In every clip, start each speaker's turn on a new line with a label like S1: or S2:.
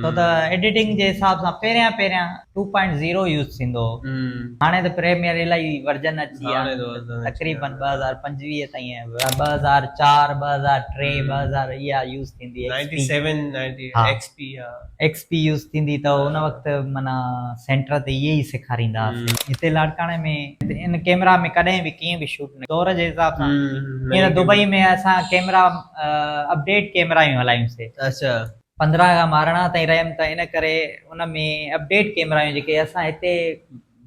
S1: ڇو ته ايڊيٽنگ جي حساب سان پهريان پهريان 2.0 يوز ٿيندو هو. هاڻي ته پريميئر الائي ورجن اچي ويا آهن تقريبن 2025 تائين 2004 2003 2000 اها يوز ٿيندي ايڪس پي يوز ٿيندي ته ان وقت معنيٰ سينٽر تي اهي ئي سيکاريندا هئاسين هتي لاڙڪاڻي ۾ ان ڪيمرا ۾ ڪڏهن به ڪيئن به شوٽ نه دور جي حساب سان هينئر دبئي ۾ اسان ڪيمرا اپڊيٽ ڪيمرايون هلايون سي. 15 کان 18 تائين رهيم ته ان ڪري ان ۾ اپڊيٽ ڪيمرايون جيڪي اسان هتي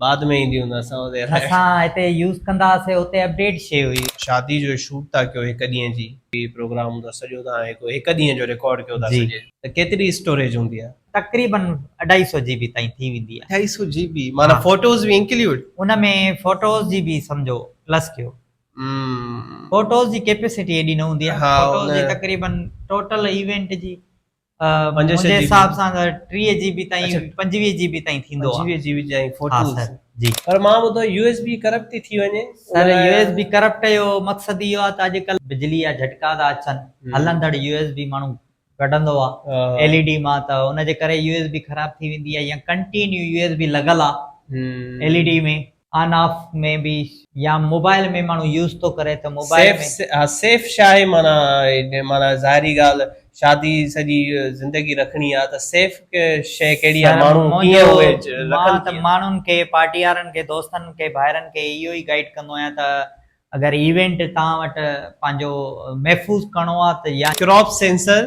S2: بعد ۾ اينديون هونديون اسان اتي
S1: اسان هتي يوز ڪندا هئاسي اتي اپڊيٽ شي هئي.
S2: شادي جو شوٽ ٿا ڪيو هڪ ڏينهن جي. پروگرام هوندو آهي سڄو تهان هڪ هڪ ڏينهن جو رڪارڊ ڪيو ٿا سڄي ته ڪيتري اسٽوريج هوندي آهي.
S1: تقريبن اڍائي سو جي بي تائين ٿي ويندي آهي.
S2: اڍائي سو جي بي معنيٰ فوٽوز به انڪليوڊ.
S1: ان ۾ فوٽوز جي به سمجهو پلس ڪيو. فوٽوز جي ڪيپيسٽي ايڏي نه هوندي آهي فوٽوز جي تقريبن ٽوٽل ايونٽ جي منهنجي حساب سان ته 30 جي بي تائين 25 جي بي تائين ٿيندو آهي
S2: 25 جي بي تائين فوٽوز جي پر مان ٻڌو يو ايس بي ڪرپٽ ٿي ٿي وڃي
S1: سر يو ايس بي ڪرپٽ جو مقصد اهو آهي ته اڄڪلهه بجلي جا جهٽڪا ٿا اچن هلندڙ يو ايس بي ماڻهو ڪڍندو آ ايل اي ڊي مان ته ان جي ڪري يو ايس بي خراب ٿي ويندي آ يا ڪنٽينيو يو ايس بي لڳل آ L A D ۾ on of ۾ به يا موبائل ۾ ماڻهو يوز ٿو ڪري ته موبائل ۾
S2: سيف ها سيف ڇا آهي معنيٰ معنيٰ ظاهري ڳالهه شادي سڄي زندگي رکڻي آ ته سيف شيء ڪهڙي آ ماڻهو ڪيئن اهي
S1: رکن مان ته ماڻهن کي پارٽي وارن کي دوستن کي ڀائرن کي اهو ئي گائيڊ ڪندو آهيان ته اگر ايونٽ توهان وٽ پنهنجو محفوظ ڪرڻو آ ته يا.
S2: ڪراپ سينسر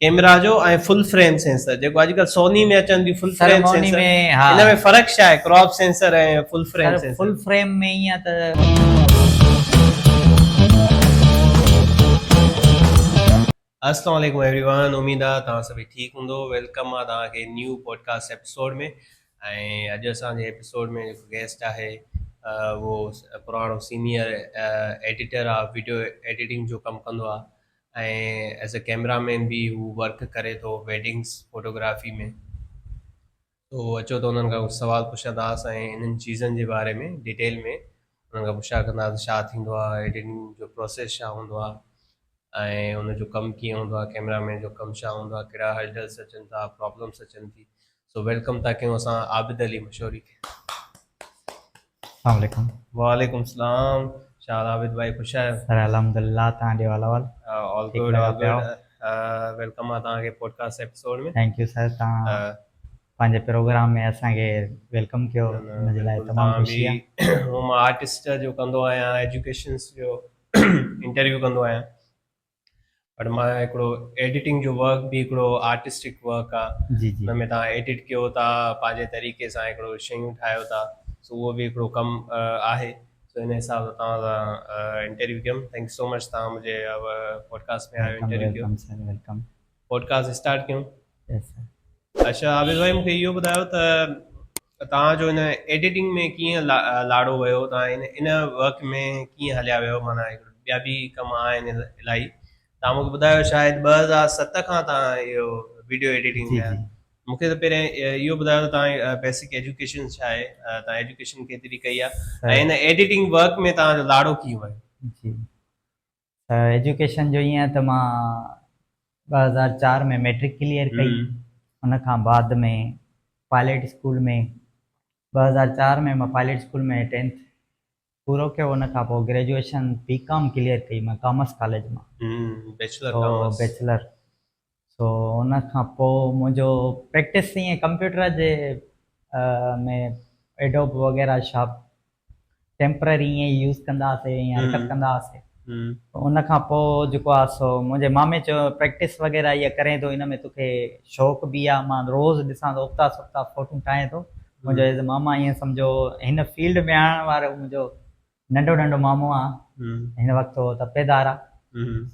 S2: ڪيمرا جو ۽ فل فريم سينسر جيڪو اڄ ڪلهه سوني ۾ اچن ٿيون فل فريم سينسر ان ۾ فرق ڇا آهي crop sensor ۽ full frame sensor.
S1: Full frame ۾ ائين ته.
S2: السلام عليڪم ايوري ون اميد آ توهان سڀئي ٺيڪ هوندو welcome آ توهان کي نيو پوڊڪاسٽ ايپيسوڊ ۾ ۽ اڄ اسان جي ايپيسوڊ ۾ جيڪو گيسٽ آهي اهو پراڻو سينيئر ايڊيٽر آ ويڊيو ايڊيٽنگ جو ڪم ڪندو آ ۽ ايز اي ڪيمرا مين به هو ورڪ ڪري ٿو ويڊنگس فوٽوگرافي ۾ سو اچو ته انهن کان ڪجهه سوال پڇنداس ۽ انهن چيزن جي باري ۾ ڊيٽيل ۾ انهن کان پڇا ڪنداس ڇا ٿيندو آهي ايڊيٽنگ جو پروسيس ڇا هوندو آهي ۽ ان جو ڪم ڪيئن هوندو آهي ڪيمرا مين جو ڪم ڇا هوندو آهي ڪهڙا هرڊلس اچن ٿا پرابلمس اچن ٿي سو welcome ٿا ڪيون اسان عابد علي مشوري کي.
S1: السلام عليڪم.
S2: وعليڪم السلام ڇا حال عابد ڀائي خوش آهيو.
S1: سر الحمدلله توهان ڏيو حال احوال.
S2: آل گڊ آل گڊ welcome آ توهان کي پوڊڪاسٽ ايپيسوڊ ۾.
S1: Thank you سر توهان پنهنجي پروگرام ۾ اسان کي welcome ڪيو ان جي لاء تمام خوشي
S2: آ. مان آرٽسٽ جو ڪندو آهيان ايجوڪيشنس جو انٽرويو ڪندو آهيان پر مان هڪڙو ايڊيٽنگ جو ورڪ به هڪڙو آرٽسٽڪ ورڪ آ
S1: جي جي
S2: ان ۾ توهان ايڊٽ ڪيو ٿا پنهنجي طريقي سان هڪڙو شيون ٺاهيو ٿا سو اهو به هڪڙو ڪم آهي سو ان حساب سان توهان سان انٽرويو ڪيم thank you so مچ توهان منهنجي پوڊڪاسٽ ۾ آيو انٽرويو ڪيو
S1: welcome sir welcome
S2: podcast start ڪيون
S1: يس سر.
S2: اڇا عابد ڀائي مونکي اهو ٻڌايو ته توهان جو هن ايڊيٽنگ ۾ ڪيئن لاڙو ويو توهان ان ورڪ ۾ ڪيئن هليا ويو معنيٰ ٻيا به ڪم آهن الاهي توهان مونکي ٻڌايو شايد 2007 کان توهان اهو ويڊيو ايڊيٽنگ ۾ آهيو مونکي ته پهرين اهو ٻڌايو ته توهان بيسڪ ايجوڪيشن ڇا آهي توهان ايجوڪيشن ڪيتري ڪئي آهي ۽ هن ايڊيٽنگ ورڪ ۾ توهان جو لاڙو ڪيئن ويو؟
S1: جي سر ايجوڪيشن جو ائين ته مان 2004 ۾ ميٽرڪ ڪليئر ڪئي ان کان بعد ۾ پائليٽ اسڪول ۾ 2004 ۾ مان پائليٽ اسڪول ۾ ٽينٿ پورو ڪيو ان کان پوء گريجوئيشن بي ڪام ڪليئر ڪئي مان ڪامرس ڪاليج مان
S2: بيچلر ڪامرس
S1: بيچلر سو ان کان پوء منهنجو پريڪٽس ائين ڪمپيوٽر جي ۾ ايڊوب وغيره شاپ ٽيمپرري ائين ئي يوز ڪندا هئاسي ائين حرڪت ڪندا هئاسي ان کان پوء جيڪو آهي سو منهنجي مامي چيو پريڪٽس وغيره اها ڪرين ٿو ان ۾ توکي شوق به آهي مان روز ڏسان ٿو ابتا سبتا فوٽو ٺاهين ٿو منهنجو ايز ماما ائين سمجهو هن فيلڊ ۾ آڻڻ وارو منهنجو ننڍو ننڍو مامو آ هن وقت هو تپيدار آ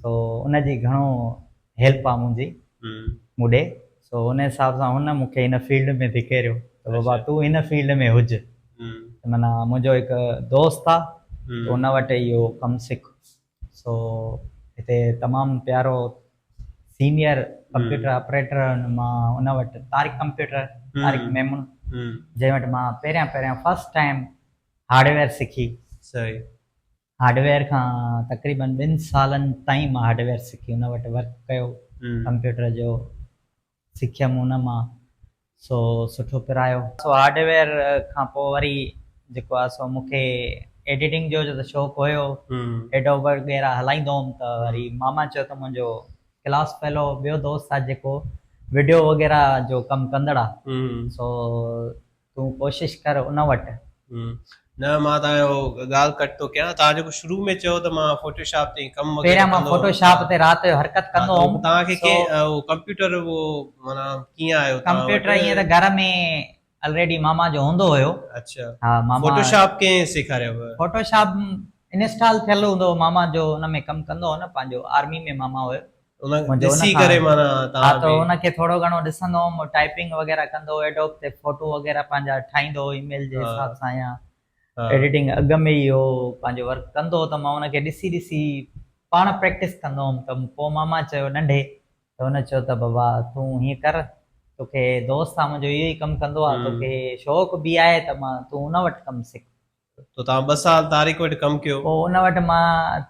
S1: سو ان جي گهڻو هيلپ آ منهنجي مون ڏي سو ان حساب سان هن مون کي هن فيلڊ ۾ ڌڪيريو ته بابا تون هن فيلڊ ۾ هج ته معنيٰ منهنجو هڪ دوست آ ته ان وٽ اهو ڪم سک سو هتي تمام پيارو سينيئر ڪمپيوٽر آپريٽر مان ان وٽ طارق ڪمپيوٽر طارق ميمڻ جنهن وٽ مان پهريان پهريان فرسٽ ٽائيم هارڊويئر سکي.
S2: صحيح.
S1: هارڊويئر کان تقريبن ٻن سالن تائين مان هارڊويئر سکي ان وٽ ورڪ ڪيو ڪمپيوٽر جو. سکيم ان مان سو سٺو پرايو. سو هارڊويئر کان پوء وري جيڪو آ سو مون کي ايڊيٽنگ جو ته شوق هيو ايڊوب وغيره هلائيندو هوم ته وري ماما چيو ته منهنجو ڪلاس فيلو ٻيو دوست آ جيڪو وڊيو وغيره جو ڪم ڪندڙ آ سو تون ڪوشش ڪر ان وٽ.
S2: نه مان توهان جو ڳالهه ڪٽ ٿو ڪيان توهان جيڪو شروع ۾ چيو ته مان فوٽو شاپ تي ڪم وغيره
S1: پهريان مان فوٽو شاپ تي رات جو حرڪت ڪندو هوم.
S2: توهان کي ڪي اهو ڪمپيوٽر اهو معنيٰ ڪيئن آيو
S1: توهان وٽ؟ ڪمپيوٽر ائين ته گهر ۾ الريڊي ماما جو هوندو هيو.
S2: اڇا ها ماما فوٽو شاپ ڪنهن سيکاريو؟
S1: فوٽو شاپ انسٽال ٿيل هوندو هو ماما جو ان ۾ ڪم ڪندو هو نه پنهنجو آرمي ۾ ماما هيو.
S2: ان ڏسي ڪري معنيٰ
S1: ها ته ان کي ٿورو گهڻو ڏسندو هوم ٽائپنگ وغيره ڪندو هو ايڊوب تي فوٽو وغيره پنهنجا ٺاهيندو هو اي ميل جي حساب سان يا ايڊيٽنگ اڳ ۾ ئي هو پنهنجو ورڪ ڪندو هو ته مان ان کي ڏسي ڏسي پاڻ پريڪٽس ڪندو هوم ته پوء ماما چيو ننڍي ته هن چيو ته بابا تون هيئن ڪر توکي دوست آ منهنجو اهو ئي ڪم ڪندو آ توکي شوق به آهي ته مان تون ان وٽ ڪم سک.
S2: تو توهان ٻه سال طارق وٽ ڪم ڪيو.
S1: پوء ان وٽ مان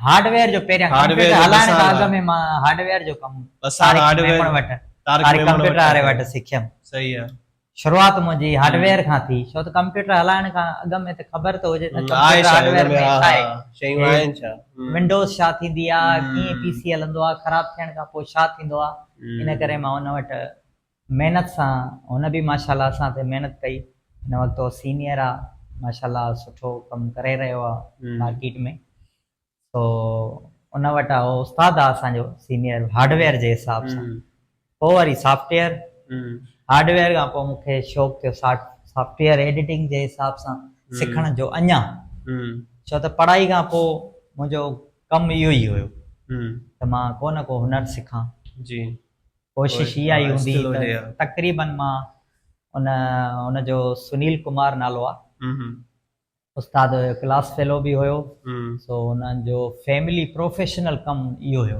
S1: هارڊ ويئر جو پهريان ڪمپيوٽر هلائڻ کان اڳ ۾ مان هارڊ ويئر جو ڪم طارق ميمڻ وٽ طارق ڪمپيوٽر واري وٽ سکيم.
S2: صحيح آ.
S1: شروعات منهنجي هارڊ ويئر کان ٿي ڇو ته ڪمپيوٽر هلائڻ کان اڳ ۾ ته خبر ته هجي ته ڪمپيوٽر هارڊ ويئر ۾ ڇا آهي
S2: شيون آهن ڇا
S1: ونڊوز ڇا ٿيندي آ ڪيئن پي سي هلندو آ خراب ٿيڻ کان پوء ڇا ٿيندو آ ان ڪري مان ان وٽ محنت سان هن به ماشاء الله اسان تي محنت ڪئي هن وقت هو سينيئر آ ماشاء الله سٺو ڪم ڪري رهيو آ مارڪيٽ ۾ سو ان وٽ آ هو استاد آ اسان جو سينيئر هارڊويئر جي حساب سان پوء وري سافٽ ويئر هارڊويئر کان پوء مون کي شوق ٿيو سافٽ ويئر ايڊيٽنگ جي حساب سان سکڻ جو اڃا ڇو ته پڙهائي کان پوء منهنجو ڪم اهو ئي هيو ته مان ڪو نه ڪو هنر سکان
S2: جي
S1: ڪوشش اها ئي هوندي هئي ته تقريبن مان ان ان جو سنيل ڪمار نالو آ استاد هيو ڪلاس فيلو به هيو سو ان جو فيملي پروفيشنل ڪم اهو هيو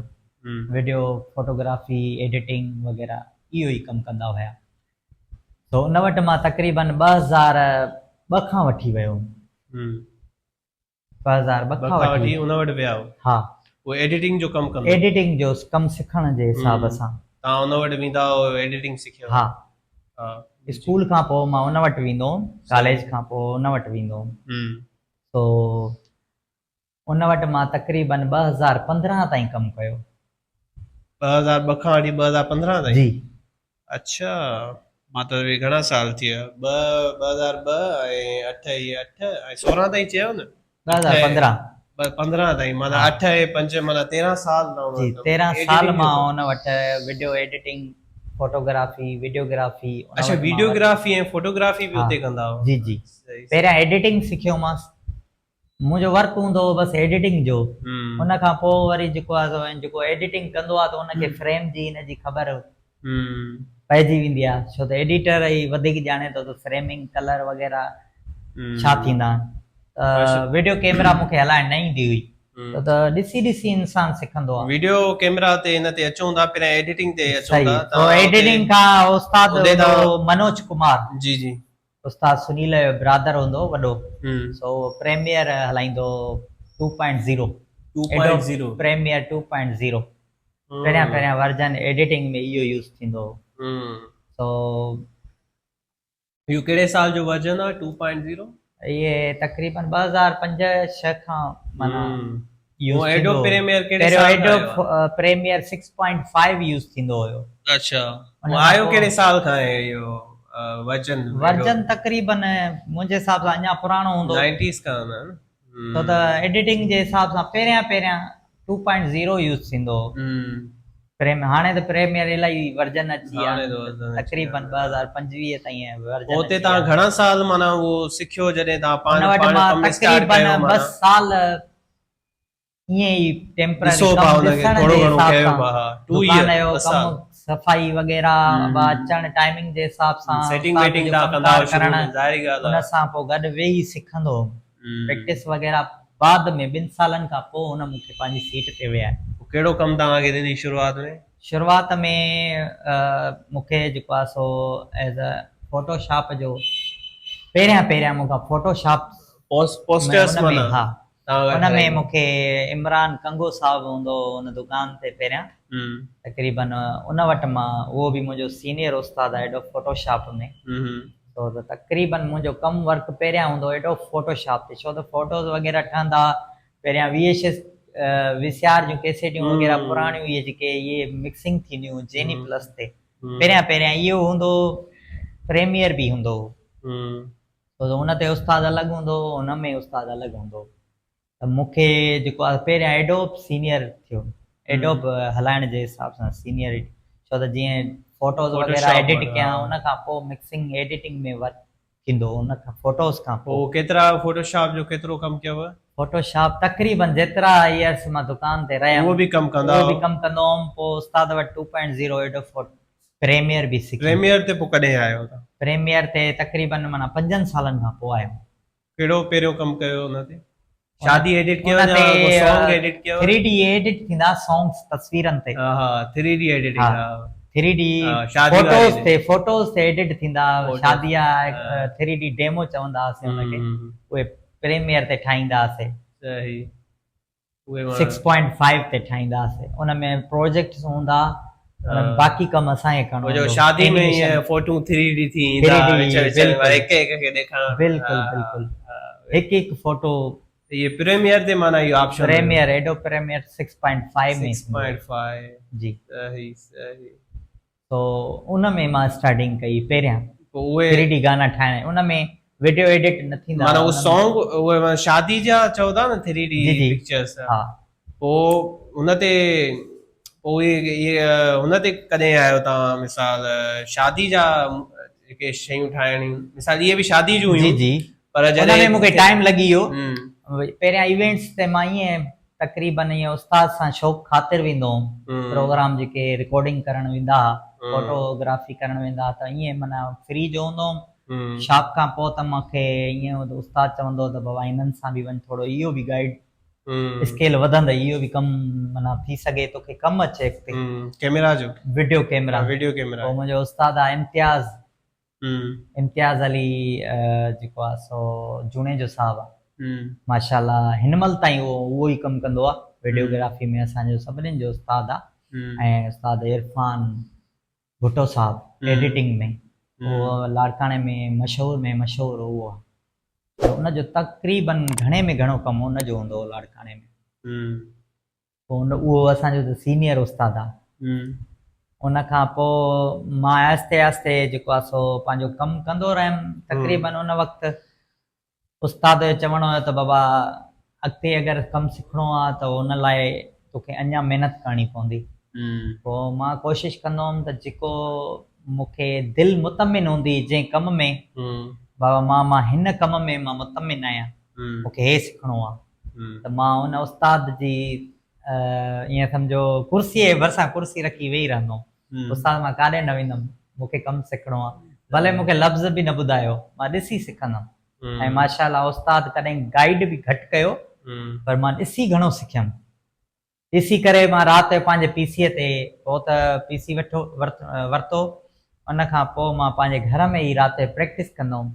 S1: وڊيو فوٽوگرافي ايڊيٽنگ وغيره اهو ئي ڪم ڪندا هيا سو ان وٽ مان تقريبن 2002 کان وٺي ويو هوم. 2002 کان
S2: وٺي ان وٽ ويا هو.
S1: ها.
S2: هو ايڊيٽنگ جو ڪم ڪندو هو.
S1: ايڊيٽنگ جو ڪم سکڻ جي حساب سان.
S2: توهان ان وٽ ويندا هو ايڊيٽنگ سکيو.
S1: ها. اسڪول کان پوء مان ان وٽ ويندو هوم، ڪاليج کان پوء ان وٽ ويندو هوم. سو ان وٽ مان تقريبن 2015 تائين ڪم ڪيو.
S2: 2002 کان وٺي 2015 تائين؟
S1: جي.
S2: اڇا مان ته گهڻا سال ٿي ويا ٻه 2002 ۽ اٺ هي اٺ ۽ 16 تائين چيو نه؟
S1: 2015.
S2: 15 تائين معنيٰ اٺ ۽ پنج معنيٰ 13 سال
S1: جي 13 سال مان ان وٽ وڊيو ايڊيٽنگ فوٽوگرافي وڊيوگرافي
S2: اڇا وڊيوگرافي ۽ فوٽوگرافي به اتي ڪندا هئا؟
S1: جي جي پهريان ايڊيٽنگ سکيومانس منهنجو ورڪ هوندو هو بس ايڊيٽنگ جو ان کان پوء وري جيڪو آهي سو جيڪو ايڊيٽنگ ڪندو آهي ته ان کي فريم جي ان جي خبر پئجي ويندي آهي ڇو ته ايڊيٽر ئي وڌيڪ ڄاڻي ٿو ته فريمنگ ڪلر وغيره ڇا ٿيندا آهن ته وڊيو ڪيمرا مون کي هلائڻ نه ايندي هئي ڇو ته ڏسي ڏسي انسان سکندو آهي.
S2: وڊيو ڪيمرا تي ان تي اچون ٿا پهريان ايڊيٽنگ تي اچون ٿا
S1: ته ايڊيٽنگ کان استاد منوج ڪمار
S2: جي جي
S1: استاد سنيل جو برادر هوندو هو وڏو سو پريميئر هلائيندو هو two point zero
S2: 2.0
S1: Premiere two point zero پهريان پهريان ورجن ايڊيٽنگ ۾ اهو يوز ٿيندو هو سو
S2: اهو ڪهڙي سال جو ورجن آ ٽو پوائنٽ زيرو؟
S1: اهي تقريبن 2005 6 کان معنيٰ
S2: يوز ٿيندو ايڊوب پريميئر ڪهڙي سال
S1: آيو؟ ايڊوب پريميئر 6.5 يوز ٿيندو هيو.
S2: اڇا آيو ڪهڙي سال کان آهي اهو ورجن؟
S1: ورجن تقريبن منهنجي حساب سان اڃا پراڻو هوندو.
S2: نائنٽيز کان نه؟
S1: ڇو ته ايڊيٽنگ جي حساب سان پهريان پهريان 2.0 يوز ٿيندو هو. پريم هاڻي ته پريميئر الائي ورجن اچي ويا آهن تقريبن 2025 تائين ورجن
S2: اچي ويا. تان گهڻا سال معنيٰ اهو سکيو جڏهن تان پاڻ پاڻ ڪم اسٽارٽ
S1: ڪيو معنيٰ؟ تقريبن 2 سال ائين ئي ٽيمپرري ڪم ڏسڻ جي حساب سان دڪان جو ڪم صفائي وغيره اچڻ ٽائمنگ جي حساب سان استاد جو ڪم ڪار ڪرڻ ان سان پوء گڏ ويهي سکندو هوم پريڪٽس وغيره بعد ۾ ٻن سالن کان پوء هن مون کي پنهنجي سيٽ تي ويهايو.
S2: پوء ڪهڙو ڪم توهان کي ڏني شروعات ۾؟
S1: شروعات ۾ مون کي جيڪو آهي سو ايز اي فوٽو شاپ جو پهريان پهريان مون کان فوٽو شاپ
S2: پوسٽرس معنيٰ
S1: ها ان ۾ مون کي عمران ڪنگو صاحب هوندو هو ان دڪان تي پهريان. تقريبن ان وٽ مان اهو به منهنجو سينيئر استاد آهي ايڊوب فوٽوشاپ ۾. سو ته تقريبن منهنجو ڪم ورڪ پهريان هوندو ايڊوب فوٽوشاپ تي ڇو ته فوٽوز وغيره ٺهندا پهريان V H S V C R جون ڪيسيٽيون وغيره پراڻيون اهي جيڪي اهي مڪسنگ ٿينديون هيون جيني پلس تي پهريان پهريان اهو هوندو هو پريميئر به هوندو هو ڇو ته ان تي استاد الڳ هوندو هو ان ۾ استاد الڳ هوندو هو ته مون کي جيڪو آهي پهريان ايڊوب سينيئر ٿيو ايڊوب هلائڻ جي حساب سان سينيئر ڇو ته جيئن فوٽوز وغيره ايڊٽ ڪيان ان کان پوء مڪسنگ ايڊيٽنگ ۾ ورڪ ٿيندو ان کان فوٽوز کان
S2: پوء. ڪيترا فوٽوشاپ جو ڪيترو ڪم ڪيو؟
S1: فوٽوشاپ تقريبن جيترا ايئرس مان دڪان تي رهيم
S2: اهو به ڪم ڪندا
S1: اهو به ڪم ڪندو هوم پوء استاد وٽ 2.0 ايڊوب فوٽ پريميئر به سکيم.
S2: پريميئر تي پوء ڪڏهن آيو تان؟
S1: پريميئر تي تقريبن معنيٰ پنجن سالن کان پوء آيم.
S2: ڪهڙو پهريون ڪم ڪيو ان تي؟ شادي ايڊٽ ڪيو يا ڪو سانگ ايڊٽ ڪيو؟
S1: ٿري ڊي ايڊٽ ٿيندا سانگس تصويرن تي.
S2: ها ها ٿري ڊي ايڊٽنگ ها
S1: ٿري ڊي فوٽوز تي فوٽوز تي ايڊٽ ٿيندا شادي يا ٿري ڊي ڊيمو چوندا هئاسين ان کي اهي پريميئر تي ٺاهيندا هئاسين.
S2: صحيح.
S1: سڪس پوائنٽ فائيو تي ٺاهيندا هئاسين ان ۾ پروجيڪٽس هوندا ان ۾ باقي ڪم اسان کي ڪرڻو
S2: هوندو شادي ۾ ائين فوٽو ٿري ڊي ٿي ايندا وچ وچ ۾ هڪ هڪ کي ڏيکارڻ
S1: بلڪل بلڪل هڪ هڪ فوٽو
S2: هي پريميئر تي معنيٰ اهو آپشن
S1: پريميئر ايڊوب پريميئر 6.5 ۾
S2: 6.5
S1: جي
S2: صحيح صحيح
S1: سو ان ۾ مان اسٽارٽنگ ڪئي پهريان
S2: پوء اهي
S1: ٿري ڊي گانا ٺاهڻ ان ۾ وڊيو ايڊٽ نه ٿيندا
S2: معنيٰ اهو سانگ اهي معنيٰ شادي جا چئو ٿا نه ٿري ڊي پڪچرس
S1: ها
S2: پوء ان تي پوء اهي ان تي ڪڏهن آيو تان مثال شادي جا جيڪي شيون ٺاهڻيون مثال اهي به شادي جون
S1: هيون جي جي
S2: پر
S1: جڏهن ان ۾ مونکي ٽائيم لڳي ويو پهريان ايونٽس تي مان ائين تقريبن ائين استاد سان شوق خاطر ويندو هوم پروگرام جيڪي رڪارڊنگ ڪرڻ ويندا ها فوٽو گرافي ڪرڻ ويندا ها ته ائين معنيٰ فري جو هوندو هوم شاپ کان پوء ته مونکي ائين هو ته استاد چوندو هو ته بابا هنن سان به وڃ ٿورو اهو به گائيڊ اسڪيل وڌندئي اهو به ڪم معنيٰ ٿي سگهي توکي ڪم اچي اڳتي
S2: ڪيمرا جو
S1: وڊيو ڪيمرا
S2: وڊيو ڪيمرا
S1: پوء منهنجو استاد آ امتياز امتياز علي جيڪو آ سو جوڻيجو صاحب آ ماشاء الله هن مهل تائين اهو اهو ئي ڪم ڪندو آ وڊيوگرافي ۾ اسان جو سڀنين جو استاد آ ۽ استاد عرفان ڀٽو صاحب ايڊيٽنگ ۾ اهو لاڙڪاڻي ۾ مشهور ۾ مشهور اهو آ ان جو تقريبن گهڻي ۾ گهڻو ڪم ان جو هوندو هو لاڙڪاڻي ۾ پوء ان اهو اسان جو ته سينيئر استاد آ. ان کان پوء مان آهستي آهستي جيڪو آ سو پنهنجو ڪم ڪندو رهيم تقريبن ان وقت استاد جو چوڻ هيو ته بابا اڳتي اگر ڪم سکڻو آ ته ان لاء توکي اڃا محنت ڪرڻي پوندي. پوء مان ڪوشش ڪندو هوم ته جيڪو مون کي دل مطمئن هوندي جنهن ڪم ۾ بابا مان مان هن ڪم ۾ مان مطمئن آهيان مون کي هي سکڻو آ. ته مان ان استاد جي ائين سمجهو ڪرسيء جي ڀرسان ڪرسي رکي ويهي رهندو هوم. استاد مان ڪاڏي نه ويندم، مون کي ڪم سکڻو آهي. ڀلي مون کي لفظ به نه ٻڌايو، مان ڏسي سکندم. ۽ ماشاء الله استاد ڪڏهن گائيڊ به گهٽ ڪيو پر مان ڏسي گهڻو سکيم. ڏسي ڪري مان رات جو پنهنجي پي سيء تي پوء ته پي سي وٺو ورتو ان کان پوء مان پنهنجي گهر ۾ ئي رات جو پريڪٽس ڪندو هوم.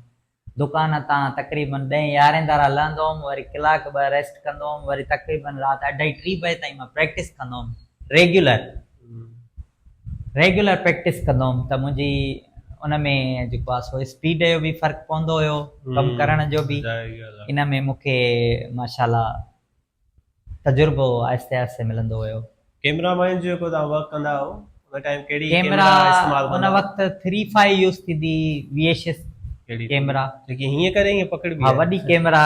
S1: دڪان تان تقريبن ڏهين يارهين ڌارا لهندو هوم وري ڪلاڪ ٻه ريسٽ ڪندو هوم وري تقريبن رات اڍائي ٽي بجي تائين مان پريڪٽس ڪندو هوم ريگيولر ريگيولر پريڪٽس ڪندو هوم ته منهنجي ان ۾ جيڪو آهي سو اسپيڊ جو به فرق پوندو هيو ڪم ڪرڻ جو به ان ۾ مون کي ماشاءالله تجربو آهستي آهستي ملندو ويو.
S2: ڪيمرا مين جو جيڪو توهان ورڪ ڪندا هئو ان ٽائيم ڪهڙي
S1: ڪيمرا استعمال ڪندا ان وقت ٿري فائيو يوز ٿيندي وي ايڇ ايس ڪيمرا
S2: جيڪي هيئن ڪري هيئن پڪڙبي
S1: ها وڏي ڪيمرا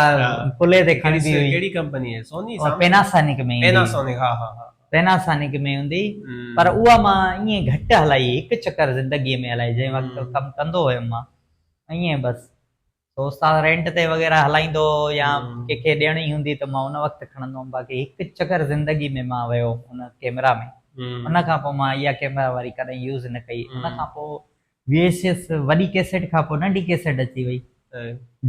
S1: ڪلهي تي کڻبي هئي
S2: ڪهڙي ڪمپني هئي سوني
S1: پيناسانڪ ۾
S2: پيناسانڪ ها ها ها
S1: پيناسانڪ ۾ هوندي پر اها مان ائين گهٽ هلائي هڪ چڪر زندگي ۾ هلائي جنهن وقت ڪم ڪندو هيم مان ائين بس سو استاد رينٽ تي وغيره هلائيندو هو يا ڪنهن کي ڏيڻي هوندي ته مان ان وقت کڻندو هوم باقي هڪ چڪر زندگي ۾ مان ويو ان ڪيمرا ۾ ان کان پوء مان اها ڪيمرا واري ڪڏهن يوز نه ڪئي ان کان پوء وي ايڇ ايس وڏي ڪيسيٽ کان پوء ننڍي ڪيسيٽ اچي وئي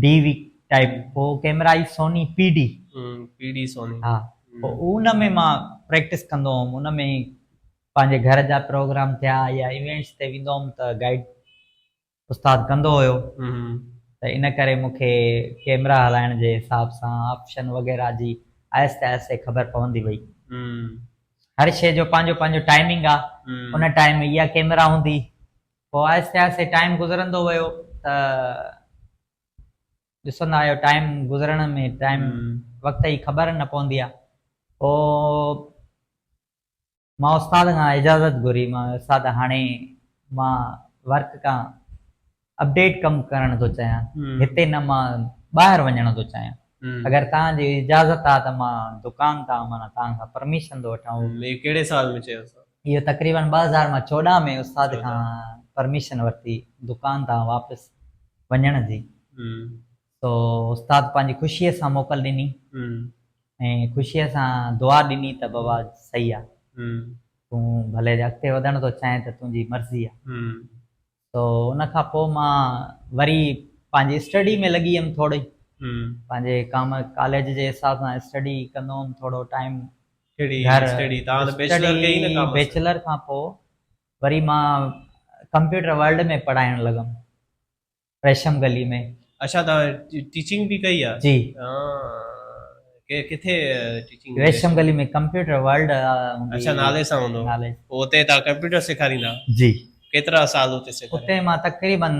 S1: ڊي وي ٽائپ پوء ڪيمرا آئي سوني پي ڊي
S2: پي ڊي سوني
S1: ها پوء ان ۾ مان پريڪٽس ڪندو هوم ان ۾ پنهنجي گهر جا پروگرام ٿيا يا ايونٽس تي ويندو هوم ته گائيڊ استاد ڪندو هيو ته ان ڪري مون کي ڪيمرا هلائڻ جي حساب سان آپشن وغيره جي آهستي آهستي خبر پوندي وئي. هر شيء جو پنهنجو پنهنجو ٽائمنگ آ ان ٽائيم اها ڪيمرا هوندي پوء آهستي آهستي ٽائيم گذرندو ويو ته ڏسندا آهيو ٽائيم گذرڻ ۾ ٽائيم وقت جي خبر نه پوندي آ پوء مان استاد کان اجازت گهري مان استاد هاڻي مان ورڪ کان اپڊيٽ ڪم ڪرڻ ٿو چاهيان هتي نه مان ٻاهر وڃڻ ٿو چاهيان اگر توهان جي اجازت آ ته مان دڪان تان معنيٰ توهان کان پرميشن ٿو وٺان.
S2: اهو ڪهڙي سال ۾ چيو استاد؟
S1: اهو تقريبن 2014 ۾ استاد کان پرميشن ورتي دڪان تان واپس وڃڻ جي سو استاد پنهنجي خوشيء سان موڪل ڏني ۽ خوشيء سان دعا ڏني ته بابا صحيح آ تون ڀلي اڳتي وڌڻ ٿو چاهين ته تنهنجي مرضي آ. سو ان کان پوء مان وري پنهنجي اسٽڊي ۾ لڳي ويم ٿوري پنهنجي ڪام ڪاليج جي حساب سان اسٽڊي ڪندو هوم ٿورو ٽائيم
S2: ڪهڙي اسٽڊي تان ته بيچلر ڪئي نه ڪامرس
S1: بيچلر کان پوء وري مان ڪمپيوٽر ورلڊ ۾ پڙهائڻ لڳم ريشم گلي ۾.
S2: اڇا تان ٽيچنگ به ڪئي آ؟
S1: جي.
S2: ڪٿي teaching?
S1: Resham Gali ۾ computer world هوندي.
S2: اڇا نالي سان هوندو.
S1: نالي.
S2: پوء اتي تان ڪمپيوٽر سيکاريندا؟
S1: جي.
S2: ڪيترا سال اتي سيکاريا؟
S1: اتي مان تقريبن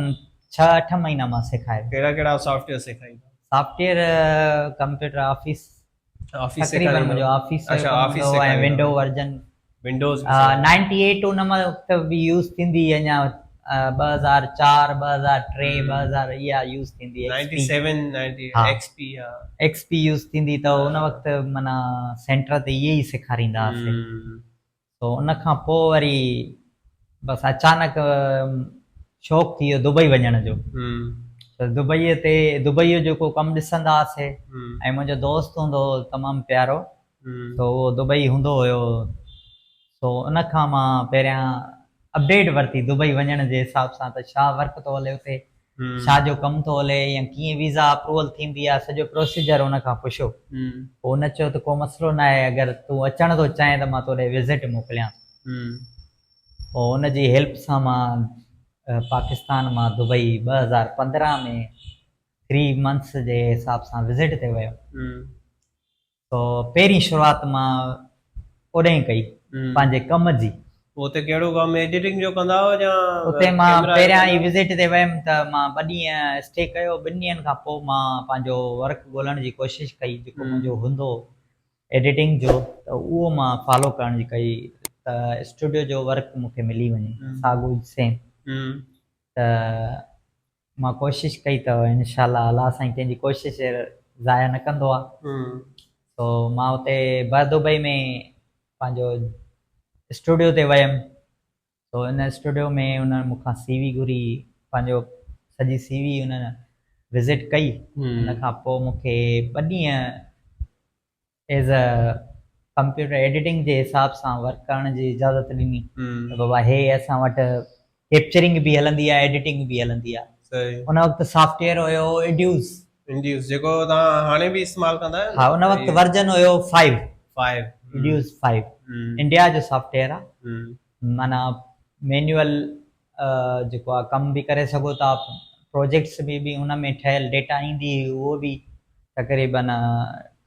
S1: ڇهه اٺ مهينا مان سيکاريا.
S2: ڪهڙا ڪهڙا سافٽ ويئر سيکاريندا؟
S1: Software computer office.
S2: Office
S1: تقريبن منهنجو آفيس
S2: اڇا آفيس
S1: ۽ ونڊو ورجن
S2: ونڊوز
S1: 98 ان وقت به يوز ٿيندي اڃا 2004 2003 2000 اها يوز ٿيندي
S2: 97 90 ايڪس پي ها
S1: ايڪس پي يوز ٿيندي ته ان وقت معنيٰ سينٽر تي اهي ئي سيکاريندا هئاسي سو ان کان پوء وري بس اچانڪ شوق ٿي ويو دبئي وڃڻ جو ته دبئي تي دبئي جو جيڪو ڪم ڏسندا هئاسي ۽ منهنجو دوست هوندو هو تمام پيارو سو اهو دبئي هوندو هيو سو ان کان مان پهريان اپڊيٽ ورتي دبئي وڃڻ جي حساب سان ته ڇا ورڪ ٿو هلي اتي ڇا جو ڪم ٿو هلي يا ڪيئن ويزا اپروول ٿيندي آهي سڄو پروسيجر ان کان پڇيو پوء ان چيو ته ڪو مسئلو نه آهي اگر تون اچڻ ٿو چاهين ته مان تو ڏي وزٽ موڪليان ٿو پوء ان جي هيلپ سان مان پاڪستان مان دبئي 2015 ۾ ٿري منٿس جي حساب سان وزٽ تي ويم سو پهرين شروعات مان اوڏانهن ڪئي پنهنجي ڪم جي.
S2: پوء اتي ڪهڙو ڪم ايڊيٽنگ جو ڪندا هئو يا
S1: اتي مان پهريان ئي وزٽ تي ويم ته مان ٻه ڏينهن اسٽي ڪيو ٻن ڏينهن کان پوء مان پنهنجو ورڪ ڳولڻ جي ڪوشش ڪئي جيڪو منهنجو هوندو هو ايڊيٽنگ جو ته اهو مان فالو ڪرڻ جي ڪئي ته اسٽوڊيو جو ورڪ مون کي ملي وڃي ساڳو ئي سيم ته مان ڪوشش ڪئي ته انشاء الله الله سائين ڪنهن جي ڪوشش ضايع نه ڪندو آ سو مان اتي بر دبئي ۾ پنهنجو اسٽوڊيو تي ويم سو ان اسٽوڊيو ۾ انهن مون کان سي وي گهري پنهنجو سڄي سي وي انهن وزٽ ڪئي ان کان پوء مون کي ٻه ڏينهن ايز ا ڪمپيوٽر ايڊيٽنگ جي حساب سان ورڪ ڪرڻ جي اجازت ڏني ته بابا هي اسان وٽ ڪيپچرنگ به هلندي آهي ايڊيٽنگ به هلندي آهي ان وقت سافٽ ويئر هيو انڊيوز
S2: انڊيوز جيڪو توهان هاڻي به استعمال ڪندا آهيو
S1: ها ان وقت ورجن هيو 5 5 انڊيوز 5 انڊيا جو سافٽ ويئر آهي معنيٰ مينيول جيڪو آ ڪم به ڪري سگهو ٿا پروجيڪٽس به به ان ۾ ٺهيل ڊيٽا ايندي هئي اهو به تقريبن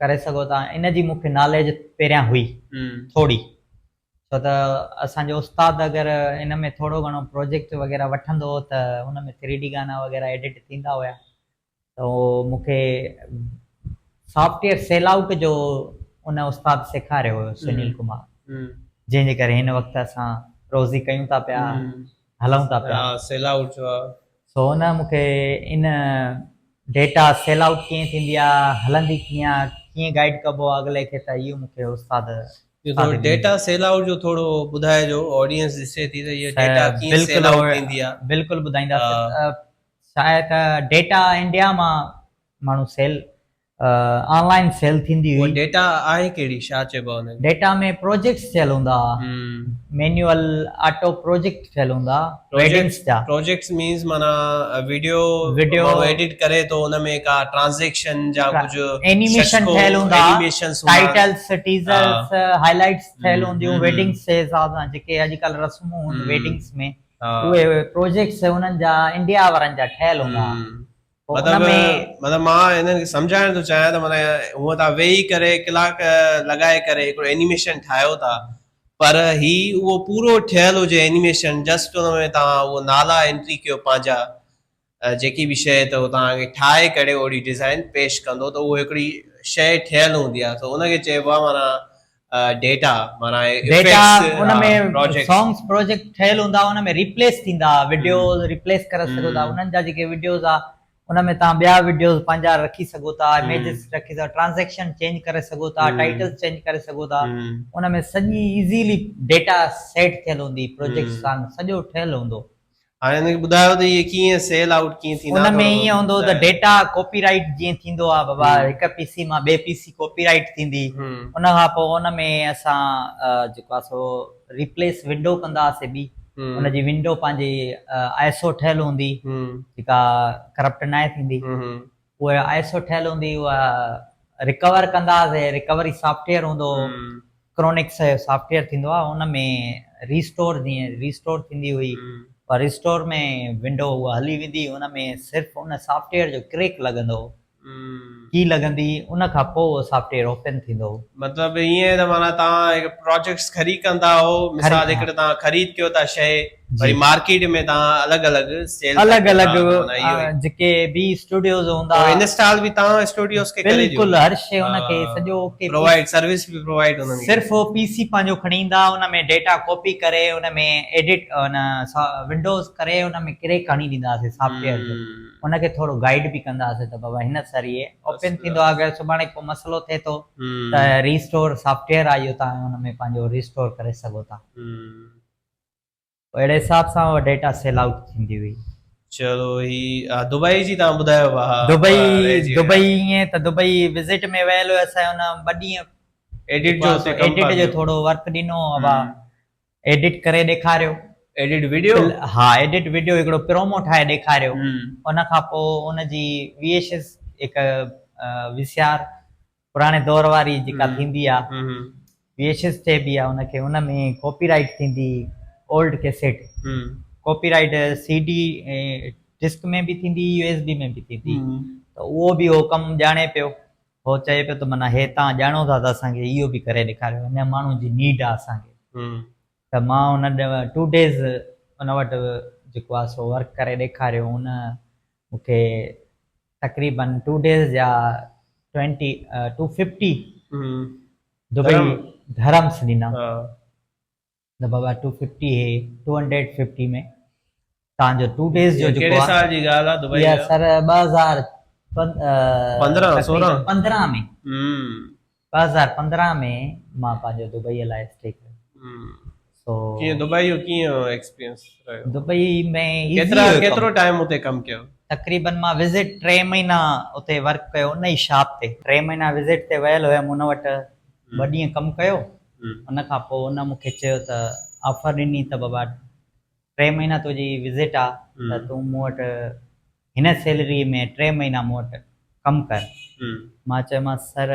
S1: ڪري سگهو ٿا ان جي مونکي ناليج پهريان هئي ٿوري ڇو ته اسانجو استاد اگر ان ۾ ٿورو گهڻو پروجيڪٽ وغيره وٺندو هو ته ان ۾ ٿري ڊي گانا وغيره ايڊٽ ٿيندا هيا ته مون کي سافٽ ويئر سيل آئوٽ جو ان استاد سيکاريو هيو سنيل ڪمار جنهن جي ڪري هن وقت اسان روزي ڪيون ٿا پيا هلون ٿا پيا
S2: سيل آئوٽ جو
S1: سو ان مون کي ان ڊيٽا سيل آئوٽ ڪيئن ٿيندي آ هلندي ڪيئن آ ڪيئن گائيڊ ڪبو آ اڳلي کي ته اهو مون کي استاد
S2: ڊيٽا سيل آئوٽ جو ٿورو ٻڌائجو آڊينس ڏسي ٿي ته هي ڊيٽا ڪيئن سيل آئوٽ ٿيندي آ
S1: بلڪل ٻڌائينداسين ڇا آهي ته ڊيٽا انڊيا مان ماڻهو سيل آن لائن سيل ٿيندي هئي.
S2: ڊيٽا آهي ڪهڙي ڇا چئبو آهي ان
S1: کي؟ ڊيٽا ۾ پروجيڪٽس ٿيل هوندا هئا مينيول آٽو پروجيڪٽ ٿيل هوندا ويڊنگس جا.
S2: پروجيڪٽس مينز معنيٰ ويڊيو ماڻهو ايڊٽ ڪري ٿو ان ۾ ڪا ٽرانزيڪشن جا ڪجهه
S1: اينيميشن ٺهيل هوندا ٽائيٽلس ٽيزرس هائلائٽس ٺهيل هونديون ويڊنگس جي حساب سان جيڪي اڄڪلهه رسمون هونديون ويڊنگس ۾ اهي پروجيڪٽس انهن جا انڊيا وارن جا ٺهيل هوندا
S2: مطلب مطلب مان هنن کي سمجهائڻ ٿو چاهيان ته معنيٰ هونء تان ويهي ڪري ڪلاڪ لڳائي ڪري هڪڙو اينيميشن ٺاهيو ٿا پر هي اهو پورو ٺهيل هجي اينيميشن جسٽ ان ۾ توهان اهو نالا انٽري ڪيو پنهنجا جيڪي به شيء ته اهو توهان کي ٺاهي ڪري اهڙي ڊزائن پيش ڪندو ته اهو هڪڙي شيء ٺهيل هوندي آهي سو ان کي چئبو آهي معنيٰ ڊيٽا معنيٰ
S1: ڊيٽا ان ۾ سانگس پروجيڪٽ ٺهيل هوندا ان ۾ ريپليس ٿيندا وڊيوز ريپليس ڪري سگهو ٿا انهن جا جيڪي وڊيوز آ ان ۾ توهان ٻيا وڊيوز پنهنجا رکي سگهو ٿا اميجز رکي سگهو ٽرانزيڪشن چينج ڪري سگهو ٿا ٽائيٽلز چينج ڪري سگهو ٿا ان ۾ سڄي ايزيلي ڊيٽا سيٽ ٿيل هوندي پروجيڪٽ سان سڄو ٺهيل هوندو.
S2: هاڻي هن کي ٻڌايو ته اهي ڪيئن سيل آئوٽ ڪيئن ٿيندا
S1: ان ۾ ائين هوندو ته ڊيٽا ڪاپي رائيٽ جيئن ٿيندو آهي بابا هڪ پي سي مان ٻئي پي سي ڪاپي رائيٽ ٿيندي ان کان پوء ان ۾ اسان جيڪو آهي سو ريپليس ونڊو ڪندا هئاسين ٻي ان جي ونڊو پنهنجي I S O ٺهيل هوندي جيڪا ڪرپٽ ناهي ٿيندي اها I S O ٺهيل هوندي اها ريڪور ڪندا هئاسين ريڪوري سافٽويئر هوندو هو ڪرونڪس جو سافٽويئر ٿيندو آهي ان ۾ ريسٽور جيئن ريسٽور ٿيندي هئي اها ريسٽور ۾ ونڊو اها هلي ويندي ان ۾ صرف ان سافٽويئر جو ڪريڪ لڳندو هو ڪي لڳندي ان کان پوء اهو سافٽ ويئر اوپن ٿيندو.
S2: مطلب ائين ته معنيٰ توهان هڪ پراجيڪٽس خريد ڪندا هو مثال هڪڙي توهان خريد ڪيو ٿا شيء وري مارڪيٽ ۾ توهان الڳ الڳ سيل
S1: الڳ الڳ جيڪي به اسٽوڊيوز هوندا
S2: پوء انسٽال به توهان اسٽوڊيوز کي ڪري ڏيو
S1: بلڪل هر شيء ان کي سڄو اوڪي
S2: پرووائيڊ سروس به پرووائيڊ انهن
S1: کي صرف هو پي سي پنهنجو کڻي ايندا ان ۾ ڊيٽا ڪاپي ڪري ان ۾ ايڊٽ ان ونڊوز ڪري ان ۾ ڪريڪ هڻي ڏينداسين سافٽ ويئر جو ان کي ٿورو گائيڊ به ڪندا هئاسين ته بابا هن سر هي اوپن ٿيندو آهي اگر سڀاڻي ڪو مسئلو ٿئي ٿو ته ريسٽور سافٽ ويئر آهي اهو توهان ان ۾ پنهنجو ريسٽور ڪري سگهو ٿا. اهڙي حساب سان اها ڊيٽا سيل آئوٽ ٿيندي هئي.
S2: چلو هي دبئي جي توهان ٻڌايو ها
S1: دبئي دبئي ائين ته دبئي وزٽ ۾ ويل هيس ۽ ان ٻه ڏينهن
S2: ايڊٽ جو
S1: ايڊٽ جو ٿورو ورڪ ڏنو ابا ايڊٽ ڪري ڏيکاريو.
S2: Edit video?
S1: ها ايڊٽ وڊيو هڪڙو پرومو ٺاهي ڏيکاريو ان کان پوء ان جي وي ايڇ ايس هڪ وي سي آر پراڻي دور واري جيڪا ٿيندي آ وي ايڇ ايس چئبي آ ان کي ان ۾ ڪاپي رائيٽ ٿيندي old cassette copyright C D disc ۾ به ٿيندي يو ايس بي ۾ به ٿيندي ته اهو به هو ڪم ڄاڻي پيو هو چئي پيو ته معنيٰ هي توهان ڄاڻو ٿا ته اسان کي اهو به ڪري ڏيکاريو هن ماڻهو جي نيڊ آهي اسان کي ته مان ان ٽو ڊيز ان وٽ جيڪو آهي سو ورڪ ڪري ڏيکاريو ان مون کي تقريبن ٽو ڊيز جا twenty to fifty Dubai dirhams ڏنا. ته بابا ٽو ففٽي هي ٽو هنڊريڊ ففٽي ۾ تان جو ٽو ڊيز جو
S2: جيڪو ڪهڙي سال جي ڳالهه آ دبئي
S1: اها سر 2015
S2: 16
S1: 15 ۾ 2015 ۾ مان پنهنجو دبئي لاء اسٽي ڪيو.
S2: سو ڪيئن دبئي جو ڪيئن ايڪسپيرينس رهيو؟
S1: دبئي ۾
S2: ڪيترا ڪيترو ٽائيم اتي ڪم ڪيو؟
S1: تقريبن مان وزٽ 3 مهينا اتي ورڪ ڪيو ان ئي شاپ تي. 3 مهينا وزٽ تي ويل هيم ان وٽ ٻه ڏينهن ڪم ڪيو ان کان پوء ان مون کي چيو ته آفر ڏني ته بابا ٽي مهينا تنهنجي وزٽ آ ته تون مون وٽ هن سيلري ۾ ٽي مهينا مون وٽ ڪم ڪر. مان چيومانس سر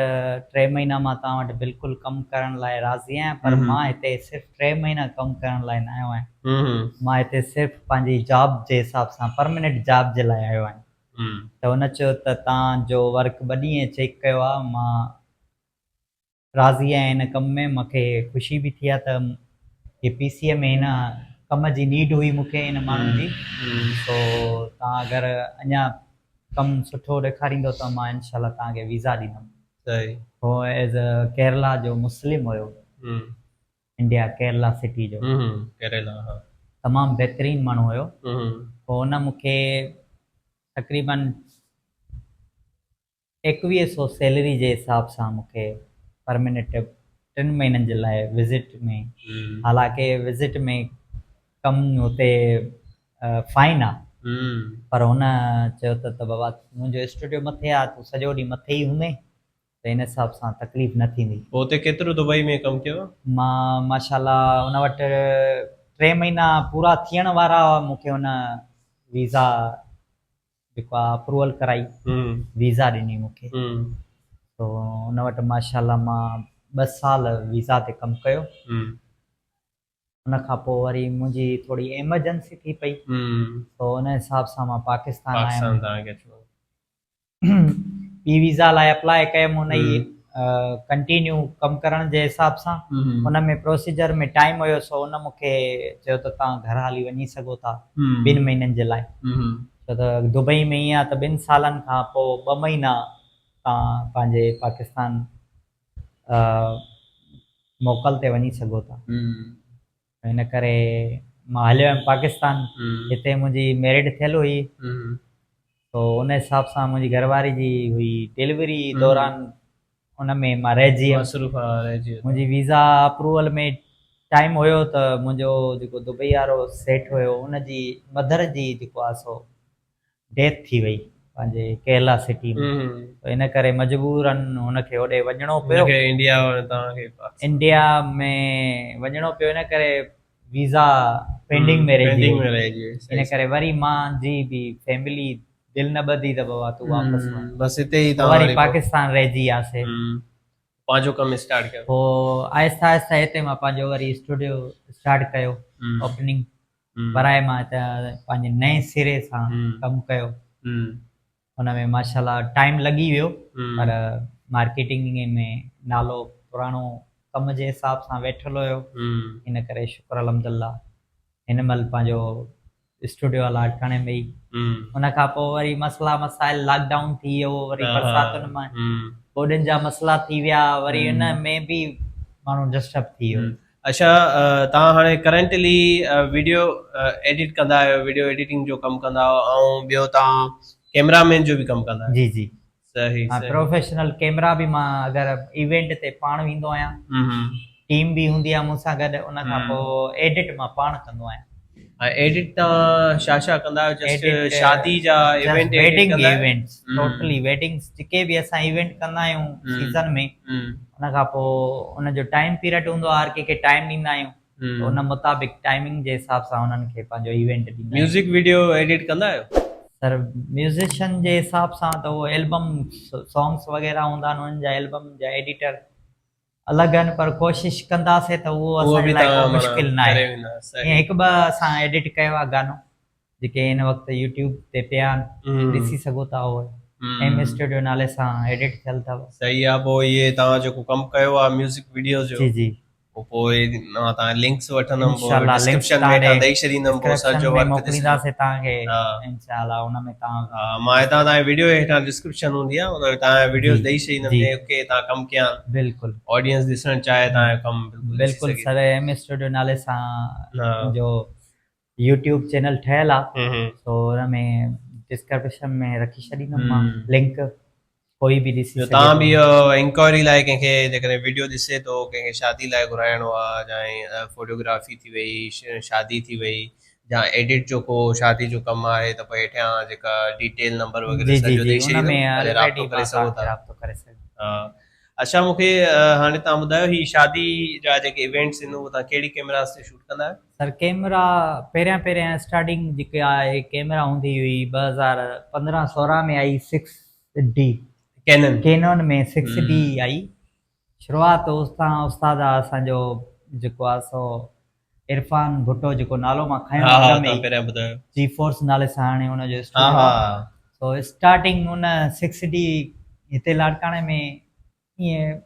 S1: ٽي مهينا مان توهان وٽ بلڪل ڪم ڪرڻ لاء راضي آهيان پر مان هتي صرف ٽي مهينا ڪم ڪرڻ لاء نه آيو آهيان مان هتي صرف پنهنجي جاب جي حساب سان پرمننٽ جاب جي لاء آيو آهيان ته هن چيو ته توهان جو ورڪ ٻه ڏينهن چيڪ ڪيو آ مان راضي آهيان هن ڪم ۾ مون کي خوشي به ٿي آهي ته هي پي سي ۾ هن ڪم جي نيڊ هئي مون کي هن ماڻهن جي سو توهان اگر اڃا ڪم سٺو ڏيکاريندو ته مان انشاء الله توهان کي ويزا ڏيندم. هو ايز ڪيرلا جو مسلم هيو انڊيا ڪيرلا سٽي جو تمام بهترين ماڻهو هيو پوء هن مون کي تقريبن ايڪويهه سو سيلري جي حساب سان مون کي پرمنٽ ٽن مهينن جي لاء وزٽ ۾ حالانڪه وزٽ ۾ ڪم هتي فائن آ پر هن چيو ته ته بابا منهنجو اسٽوڊيو مٿي آ تون سڄو ڏينهن مٿي ئي هوندين ته ان حساب سان تڪليف نه ٿيندي.
S2: پوء اتي ڪيترو دبئي ۾ ڪم ڪيو؟
S1: مان ماشاء الله ان وٽ ٽي مهينا پورا ٿيڻ وارا هئا مون کي هن ويزا جيڪو آ اپروول ڪرائي ويزا ڏني مون کي تو ان وٽ ماشاء الله مان ٻه سال ويزا تي ڪم ڪيو ان کان پوء وري منهنجي ٿوري ايمرجنسي ٿي پئي تو ان حساب سان مان پاڪستان آيم پي ويزا لاء اپلاء ڪيم ان ئي ڪنٽينيو ڪم ڪرڻ جي حساب سان ان ۾ پروسيجر ۾ ٽائيم هيو سو ان مون کي چيو ته توهان گهر هلي وڃي سگهو ٿا ٻن مهينن جي لاء ڇو ته دبئي ۾ ائين آهي ته ٻن سالن کان پوء ٻه مهينا توهان پنهنجي پاڪستان موڪل تي وڃي سگهو ٿا. ان ڪري مان هليو ويم پاڪستان. هتي منهنجي ميرڊ ٿيل هئي سو ان حساب سان منهنجي گهر واري جي هئي ڊليوري دوران ان ۾ مان رهجي ويم. منهنجي ويزا اپروول ۾ ٽائيم هيو ته منهنجو جيڪو دبئي وارو سيٺ هيو ان جي مڌر جي جيڪو آهي سو ڊيٿ ٿي وئي پنهنجي ڪيرلا سٽي ۾ ته ان ڪري مجبورن هن کي هوڏي وڃڻو پيو.
S2: انڊيا
S1: انڊيا ۾ وڃڻو پيو ان ڪري ويزا پينڊنگ ۾ رهجي وئي ان ڪري وري مان جي به فيملي دل نه ٻڌي ته بابا تون واپس وڃ
S2: بس هتي ئي
S1: وري پاڪستان رهجي وياسي.
S2: پنهنجو ڪم اسٽارٽ ڪيو.
S1: پوء آهستي آهستي هتي مان پنهنجو وري اسٽوڊيو اسٽارٽ ڪيو اوپننگ ورائي مان هتي پنهنجي نئين سري سان ڪم ڪيو. ان ۾ ماشاء الله ٽائيم لڳي ويو پر مارڪيٽنگ ۾ نالو پراڻو ڪم جي حساب سان ويٺل هيو ان ڪري شڪر الحمد الله هن مهل پنهنجو اسٽوڊيو آ لاڙڪاڻي ۾ ئي. ان کان پوء وري مسئلا مسائل لاڪ ڊائون ٿي ويو وري برساتن ۾ ٻوڏن جا مسئلا ٿي ويا وري ان ۾ به ماڻهو ڊسٽرب ٿي ويو.
S2: اڇا توهان هاڻي ڪرنٽلي ويڊيو ايڊٽ ڪندا آهيو ويڊيو ايڊيٽنگ جو ڪم ڪندا آهيو ۽ ٻيو توهان ڪيمرا مين جو به ڪم ڪندا آهيو.
S1: جي جي
S2: صحيح
S1: ها
S2: صحيح.
S1: پروفيشنل ڪيمرا به مان اگر ايونٽ تي پاڻ ويندو آهيان ٽيم به هوندي آهي مون سان گڏ ان کان پوء ايڊٽ مان پاڻ ڪندو آهيان.
S2: ۽ ايڊٽ توهان ڇا ڇا ڪندا آهيو جسٽ شادي جا event edit
S1: wedding events totally weddings جيڪي به اسان ايونٽ ڪندا آهيون سيزن ۾ ان کان پوء ان جو ٽائيم پيريڊ هوندو آهي هر ڪنهن کي ٽائيم ڏيندا آهيون ته ان مطابق ٽائمنگ جي حساب سان انهن کي پنهنجو ايونٽ ڏيندا آهيون.
S2: ميوزڪ ويڊيو ايڊٽ ڪندا آهيو؟
S1: سر ميوزيشن جي حساب سان ته اهو البم سانگس وغيره هوندا آهن انهن جا البم جا ايڊيٽر الڳ آهن پر ڪوشش ڪنداسين ته اهو اسان جي لاء ڪو مشڪل ناهي. ائين هڪ ٻه اسان ايڊٽ ڪيو آهي گانو جيڪي هن وقت يوٽيوب تي پيا آهن ڏسي سگهو ٿا اهي ايم اسٽوڊيو نالي سان ايڊٽ ٿيل اٿو.
S2: صحيح آ پوء اهي توهان جيڪو ڪم ڪيو آ ميوزڪ وڊيوز جو
S1: جي جي
S2: پوء مان توهان لنڪس وٺندم پوء
S1: انشاء الله لنڪس
S2: ڊسڪرپشن ۾ هيٺان ڏئي ڇڏيندم پوء سڄو ورڪ
S1: موڪلينداسين توهان کي انشاء الله ان ۾ توهان
S2: ها مان هتان توهان جي وڊيو هيٺان ڊسڪرپشن هوندي آ ان ۾ توهان جا وڊيوز ڏئي ڇڏيندم جيڪي توهان ڪم ڪيا آهن
S1: بلڪل
S2: آڊينس ڏسڻ چاهي توهان جو ڪم
S1: بلڪل بلڪل سر ايم اسٽوڊيو نالي سان منهنجو يوٽيوب چينل ٺهيل آ سو ان ۾ ڊسڪرپشن ۾ رکي ڇڏيندم مان لنڪ ڪوئي به ڏسي سگهي
S2: تان به انڪوائري لاء ڪنهن کي جيڪڏهن ويڊيو ڏسي ٿو ڪنهن کي شادي لاء گهرائڻو آ يا فوٽوگرافي ٿي وئي شادي ٿي وئي يا ايڊٽ جو ڪو شادي جو ڪم آهي ته پوء هيٺيان جيڪا ڊيٽيل نمبر وغيره سڄو ڏئي ڇڏيندم رابطو ڪري سگهو ٿا
S1: رابطو ڪري سگهو
S2: اڇا مون کي هاڻي توهان ٻڌايو هي شادي جا جيڪي ايونٽس آهن اهي توهان ڪهڙي ڪيمراز تي شوٽ ڪندا آهيو؟
S1: سر ڪيمرا پهريان پهريان اسٽارٽنگ جيڪي آهي ڪيمرا هوندي هئي 2015 16 ۾ آئي six D
S2: Canon
S1: Canon ۾ six D آئي شروعات استان استاد آ اسان جو جيڪو آ سو عرفان ڀٽو جيڪو نالو مان کنيو
S2: اڳ ۾ پهريان ٻڌايو
S1: جي فورس نالي سان هاڻي ان جو اسٽوڊيو آ سو اسٽارٽنگ ان سڪس ڊي هتي لاڙڪاڻي ۾ ائين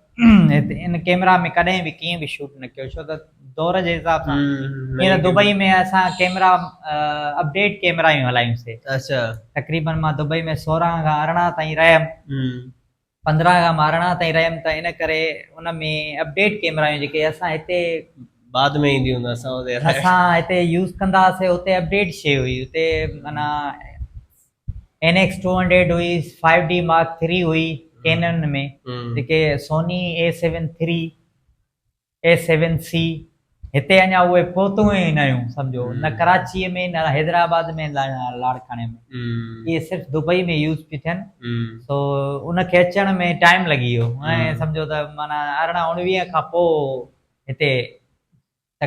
S1: هتي ان ڪيمرا ۾ ڪڏهن به ڪيئن به شوٽ نه ڪيو ڇو ته دور جي حساب سان ائين ته دبئي ۾ اسان ڪيمرا اپڊيٽ ڪيمرا ئي هلايون سي
S2: اچھا
S1: تقريبن مان دبئي ۾ 16 کان 18 تائين رهيم 15 کان مان 18 تائين رهيم ته ان ڪري ان ۾ اپڊيٽ ڪيمرا جيڪي اسان هتي
S2: بعد ۾ اينديون هونديون اسان اتي
S1: اسان هتي يوز ڪندا هئاسي اتي اپڊيٽ شي هئي اتي معنيٰ اين ايڪس ٽو هنڊريڊ هئي، فائيو ڊي مارڪ ٿري هئي ڪينن ۾ جيڪي Sony A seven three, A seven C هتي اڃا اهي پهتون ئي نه هيون سمجهو نه ڪراچيء ۾ نه حيدرآباد ۾ نه لاڙڪاڻي ۾ اهي صرف دبئي ۾ يوز پيون ٿين سو ان کي اچڻ ۾ ٽائيم لڳي ويو ۽ سمجهو ته معنيٰ ارڙهن اڻويهه کان پوء هتي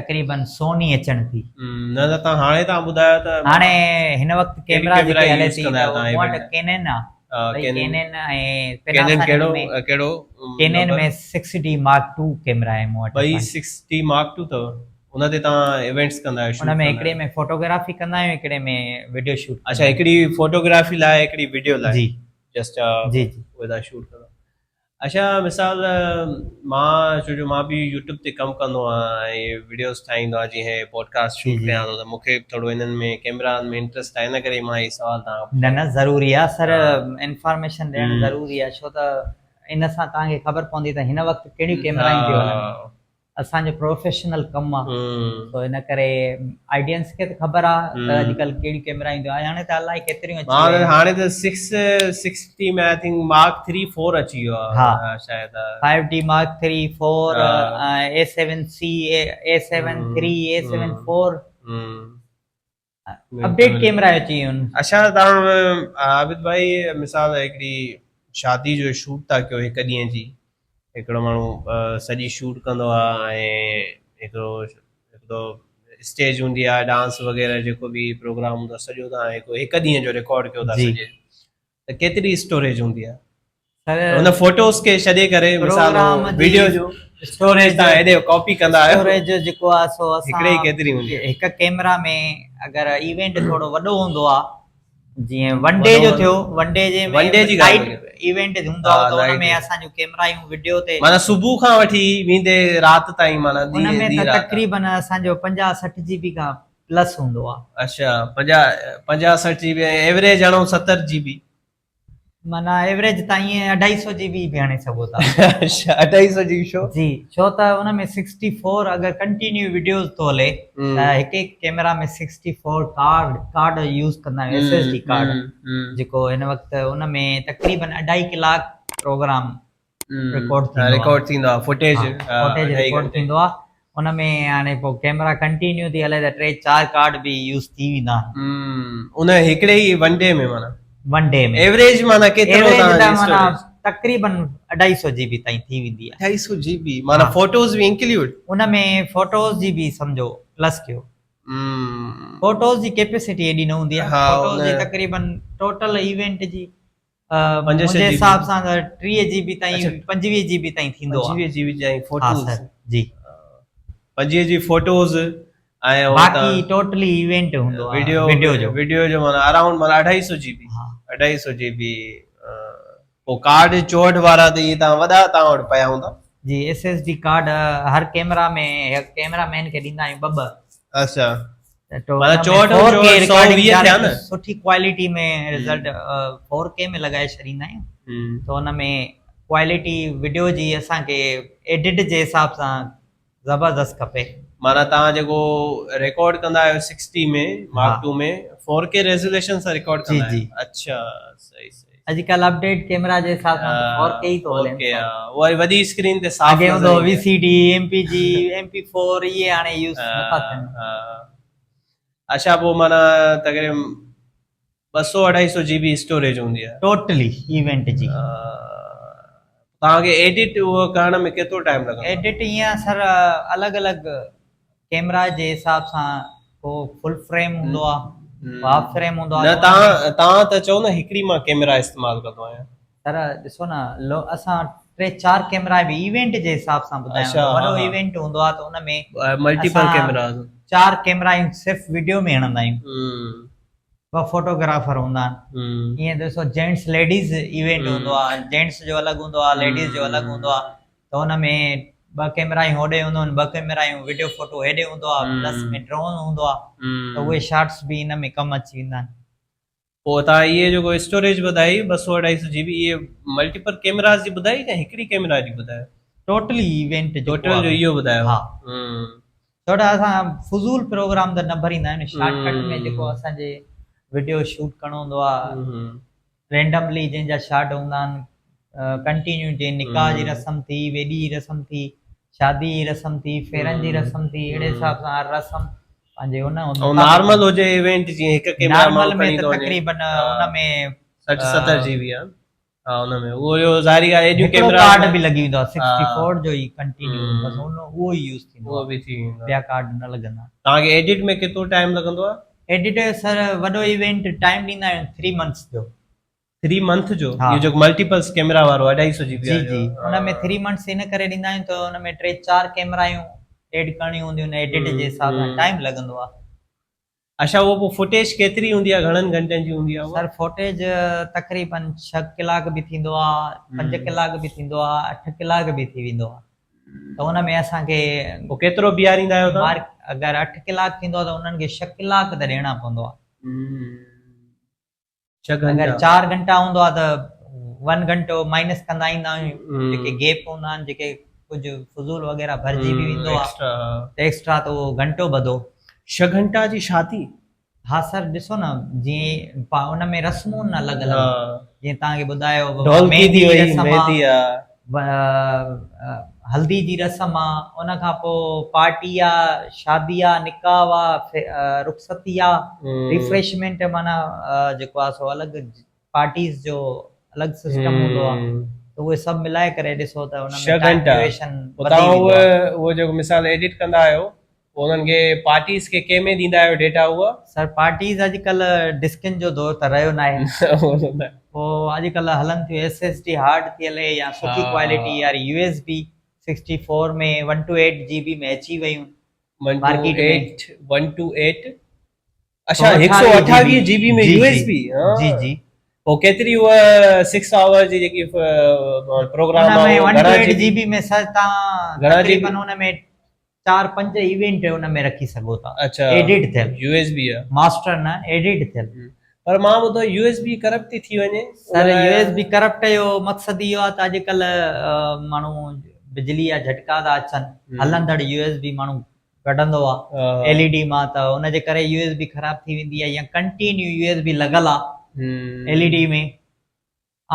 S1: تقريبن سوني اچڻ ٿي.
S2: نه نه تان هاڻي تان ٻڌايو ته
S1: هاڻي هن وقت ڪيمرا جيڪي هلي ٿي ته مون وٽ ڪينن آ ڪينن ۽
S2: ڪينن ڪهڙو ڪهڙو
S1: ڪينن ۾ six D mark two camera آهي مون وٽ
S2: ٻئي سڪس ڊي مارڪ ٽو اٿو ان تي تان ايونٽس ڪندا آهيو
S1: ان ۾ هڪڙي ۾ فوٽوگرافي ڪندا آهيون هڪڙي ۾ وڊيو شوٽ
S2: اڇا هڪڙي فوٽوگرافي لاء هڪڙي وڊيو لاء
S1: جي
S2: جسٽ
S1: جي جي
S2: اهي تان شوٽ ڪندا. اڇا مثال مان ڇو جو مان به يوٽيوب تي ڪم ڪندو آهيان ۽ وڊيوز ٺاهيندو آهيان جيئن هي پوڊڪاسٽ
S1: جي
S2: شوٽ
S1: جي
S2: ڪيان ٿو ته مون کي ٿورو انهن ۾ ڪيمرائن ۾ انٽرسٽ آهي ان ڪري مان هي سوال توهان کان
S1: نه نه ضروري آهي سر
S2: ها
S1: انفارميشن ڏيڻ
S2: همم
S1: ضروري آهي ڇو ته ان سان توهان کي خبر پوندي ته هن وقت ڪهڙيون ڪيمرائون ٿيون هلن
S2: ها
S1: اسان جو پروفيشنل ڪم آ
S2: همم
S1: سو ان ڪري آڊينس کي ته خبر آ ته
S2: همم
S1: اڄڪلهه ڪهڙيون ڪيمرا اينديون آهن هاڻي ته الائي ڪيتريون اچي
S2: مان
S1: ويون آهن
S2: هاڻي ته six sixty ۾ I think mark 3 4 اچي ويو
S1: ها
S2: آ شايد
S1: فائيو ڊي مارڪ 3 4
S2: ها
S1: اي سيون سي اي سيون
S2: همم
S1: 3 اي سيون
S2: همم
S1: 4
S2: همم
S1: اپڊيٽ ڪيمرا اچي ويون آهن.
S2: اڇا توهان عابد ڀائي مثال هڪڙي شادي جو شوٽ ٿا ڪيو هڪ ڏينهن جي هڪڙو ماڻهو سڄي شوٽ ڪندو آ ۽ هڪڙو هڪڙو اسٽيج هوندي آ ڊانس وغيره جيڪو به پروگرام هوندو آ سڄو توهان هڪ هڪ ڏينهن جو رڪارڊ ڪيو ٿا
S1: جي
S2: سڄي ته ڪيتري اسٽوريج هوندي آ
S1: سر
S2: ان فوٽوز کي ڇڏي ڪري مثال
S1: پروگرام جي
S2: ويڊيو جو اسٽوريج تان هيڏي ڪاپي ڪندا آهيو
S1: اسٽوريج جو جيڪو آ سو اسان
S2: هڪڙي ئي ڪيتري هوندي آ
S1: هڪ ڪيمرا ۾ اگر ايونٽ ٿورو وڏو هوندو آ جيئن ون ڊي جو ٿيو ون ڊي جي
S2: ون ڊي جي
S1: نائٽ ايونٽ هوندو آ ته ان ۾ اسان جون ڪيمرائون وڊيو تي
S2: معنيٰ صبح کان وٺي ويندي رات تائين معنيٰ
S1: ان ۾ ته تقريبن اسان جو 50 60 جي بي کان پلس هوندو آ.
S2: اڇا 50 50 60 جي بي ايوريج هڻو 70 جي بي.
S1: معنيٰ ايوريج تان ائين اڍائي سو جي بي به هڻي سگهو ٿا.
S2: اڇا اڍائي سو جي بي ڇو؟
S1: جي ڇو ته ان ۾ سڪسٽي فور اگر ڪنٽينيو وڊيوز ٿو هلي ته هڪ هڪ camera ۾ sixty four card card use ڪندا آهيون ايس ايس ڊي ڪارڊ جيڪو هن وقت ان ۾ تقريبن اڍائي ڪلاڪ پروگرام رڪارڊ ٿيندو آهي
S2: رڪارڊ ٿيندو آهي فوٽيج
S1: فوٽيج رڪارڊ ٿيندو آهي ان ۾ هاڻي پوء ڪيمرا ڪنٽينيو ٿي هلي ته ٽي چار ڪارڊ به يوز ٿي ويندا
S2: آهن ان هڪڙي ئي ون ڊي ۾ معنيٰ
S1: ون ڊي ۾
S2: ايوريج معنيٰ ڪيترو
S1: ايوريج ته معنيٰ تقريبن اڍائي سو جي بي تائين ٿي ويندي آهي
S2: اڍائي سو جي بي معنيٰ فوٽوز به انڪلوڊ
S1: ان ۾ فوٽوز جي به سمجهو پلس ڪيو فوٽوز جي ڪيپيسٽي ايڏي نه هوندي آهي فوٽوز جي تقريبن ٽوٽل ايونٽ جي منهنجي حساب سان ته 30 جي بي تائين 25 جي بي تائين ٿيندو
S2: آهي 25 جي بي تائين فوٽوز
S1: جي
S2: 25 جي فوٽوز ۽
S1: باقي ٽوٽلي ايونٽ هوندو
S2: آهي وڊيو وڊيو جو وڊيو جو معنيٰ اراونڊ معنيٰ 250 جي بي 250 جي بي پو ڪارڊ 64 وارا ته اهي تان وڏا تان وٽ پيا هوندا
S1: جي ايس ايس ڊي ڪارڊ هر ڪيمرا ۾ ڪيمرا مين کي ڏيندا آهيون ٻه ٻه
S2: اچھا معنيٰ 64 4 120 ٿيا نه
S1: سٺي ڪوالٽي ۾ رزلٽ 4K ۾ لڳائي ڇڏيندا آهيون ته ان ۾ ڪوالٽي وڊيو جي اسان کي ايڊٽ جي حساب سان زبردست کپي.
S2: معنيٰ توهان جيڪو ريڪارڊ ڪندا آهيو 60 ۾ مارڪ 2 ۾ 4K ريزوليشن سان ريڪارڊ ڪندا آهيو. اڇا صحيح صحيح.
S1: اڄڪلهه اپڊيٽ ڪيمرا جي حساب سان ته 4K ئي ٿو هلي.
S2: 4K ها اها وڏي اسڪرين تي صاف
S1: اڳي هوندو هو V C D, M P G, M P 4 اهي هاڻي يوز نٿا ٿين.
S2: اڇا پوء معنيٰ تقريبن ٻه سو اڍائي سو جي بي اسٽوريج هوندي آهي.
S1: ٽوٽلي ايونٽ جي.
S2: توهان کي ايڊٽ اهو ڪرڻ ۾ ڪيترو ٽائيم لڳندو آهي؟
S1: ايڊٽ ائين سر الڳ الڳ ڪيمرا جي حساب سان ڪو فل فريم هوندو آ ڪو هاف فريم هوندو آ
S2: نه توهان توهان ته چئو نه هڪڙي مان ڪيمرا استعمال ڪندو آهيان.
S1: سر ڏسو نه لو اسان ٽي چار ڪيمرا به ايونٽ جي حساب سان ٻڌايان ٿو وڏو ايونٽ هوندو آ ته ان ۾
S2: ملٽيپل ڪيمراز
S1: چار ڪيمرا صرف وڊيو ۾ هڻندا آهيون ٻه فوٽوگرافر هوندا آهن ائين ڏسو جينٽس ليڊيز ايونٽ هوندو آهي جينٽس جو الڳ هوندو آهي ليڊيز جو الڳ هوندو آهي ته ان ۾ ٻه ڪيمرايون هوڏي هونديون آهن ٻه ڪيمرايون وڊيو فوٽو هيڏي هوندو آهي پلس ۾ ڊرون هوندو آهي ته اهي شاٽس به ان ۾ ڪم اچي ويندا آهن.
S2: پوء توهان اهي جيڪو اسٽوريج ٻڌائي ٻه سو اڍائي سو جي بي اهي ملٽيپل ڪيمراز جي ٻڌائي يا هڪڙي ڪيمرا جي ٻڌايو؟
S1: ٽوٽلي ايونٽ
S2: جيڪو ٽوٽل جو اهو ٻڌايو
S1: ها ڇو ته اسان فضول پروگرام ته نه ڀريندا آهيون نه شارٽ ڪٽ ۾ جيڪو اسان جي وڊيو شوٽ ڪرڻو هوندو آهي رينڊملي جنهن جا شارٽ هوندا آهن ڪنٽينيو جي نڪاح جي رسم ٿي ويڏي جي رسم ٿي شادي جي رسم ٿي ڦيرن جي رسم ٿي اهڙي حساب سان هر رسم پنهنجي ان
S2: ۽ نارمل هجي ايونٽ جيئن هڪ ڪيمرا
S1: نارمل ۾ ته تقريبن ان ۾
S2: 60 70 جي بي آ ها ان ۾ اهو جو ظاهري ڳالهه ايڏيون
S1: ڪيمرا ڪارڊ به لڳي ويندو آهي 64 جو ئي ڪنٽينيو بس ان اهو ئي يوز ٿيندو
S2: اهو به ٿي ويندو
S1: ٻيا ڪارڊ نه لڳندا.
S2: توهان کي ايڊٽ ۾ ڪيترو ٽائيم لڳندو آهي؟
S1: ايڊٽ سر وڏو ايونٽ ٽائيم ڏيندا آهيون 3 منٿس جو.
S2: 3 منٿ جو اهو جيڪو ملٽيپلس ڪيمرا وارو اڍائي سو جي بي
S1: جي جي ان ۾ 3 منٿس ان ڪري ڏيندا آهيون ته ان ۾ 3 4 ڪيمرايون ايڊ ڪرڻيون هونديون آهن ايڊٽ جي حساب سان ٽائيم لڳندو آهي.
S2: اڇا اهو پوء فوٽيج ڪيتري هوندي آهي گهڻن گهنٽن جي هوندي آهي
S1: سر فوٽيج تقريبن 6 ڪلاڪ به ٿيندو آهي 5 ڪلاڪ به ٿيندو آهي 8 ڪلاڪ به ٿي ويندو آهي ته ان ۾ اسان کي
S2: پوء ڪيترو بيهاريندا آهيو توهان؟
S1: اگر 8 ڪلاڪ ٿيندو آهي ته انهن کي 6 ڪلاڪ ته ڏيڻا پوندو آهي.
S2: 6 گهنٽا.
S1: اگر 4 گهنٽا هوندو آهي ته 1 گهنٽو مائنس ڪندا ايندا آهيون جيڪي گيپ هوندا آهن جيڪي ڪجهه فضول وغيره ڀرجي به ويندو آهي ته ايڪسٽرا ته اهو گهنٽو ٻڌو.
S2: 6 گهنٽا جي شادي؟
S1: ها سر ڏسو نه جيئن ان ۾ رسمون نه الڳ الڳ جيئن توهان کي ٻڌايو
S2: ڍولڪي ٿي وئي ميندي آ
S1: هلدي جي رسم آ ان کان پو پارٽي آ شادي آ نڪاح آ رخصتي آ ريفريشمينٽ معنيٰ جيڪو آ سو الڳ پارٽيز جو الڳ سسٽم هوندو آ ته اهي سڀ ملائي ڪري ڏسو ته ان ۾ ٽائيم ڊيوريشن
S2: وڌي ويندو آ. اهو جيڪو مثال ايڊٽ ڪندا آهيو پوء انهن کي پارٽيز کي ڪنهن ۾ ڏيندا آهيو ڊيٽا اها؟
S1: سر پارٽيز اڄڪلهه ڊسڪن جو دور ته رهيو ناهي پوء اڄڪلهه هلن ٿيون ايس ايس ڊي هارڊ ٿي هلي يا سٺي ڪوالٽي يار U S B 64 ۾ one two eight G B ۾ اچي ويون مارڪيٽ ۾.
S2: ون ٽو ايٽ اڇا هڪ سو اٺاويهه جي بي ۾ يو ايس بي
S1: جي جي
S2: پوء ڪيتري اها 6 آور جي جيڪي پروگرام
S1: آهي اهو گهڻا جي بي ۾ سر تان تقريبن ان ۾ 4 5 ايونٽ ان ۾ رکي سگهو ٿا
S2: اڇا
S1: ايڊٽ ٿيل
S2: يو ايس بي آهي
S1: ماسٽر نه ايڊٽ ٿيل
S2: پر مان ٻڌو يو ايس بي ڪرپٽ ٿي ٿي وڃي
S1: سر يو ايس بي ڪرپٽ جو مقصد اهو آهي ته اڄڪلهه ماڻهو بجلي جا جهٽڪا ٿا اچن هلندڙ يو ايس بي ماڻهو ڪڍندو آ ايل اي ڊي مان ته ان جي ڪري يو ايس بي خراب ٿي ويندي آ يا ڪنٽينيو يو ايس بي لڳل آ L A D ۾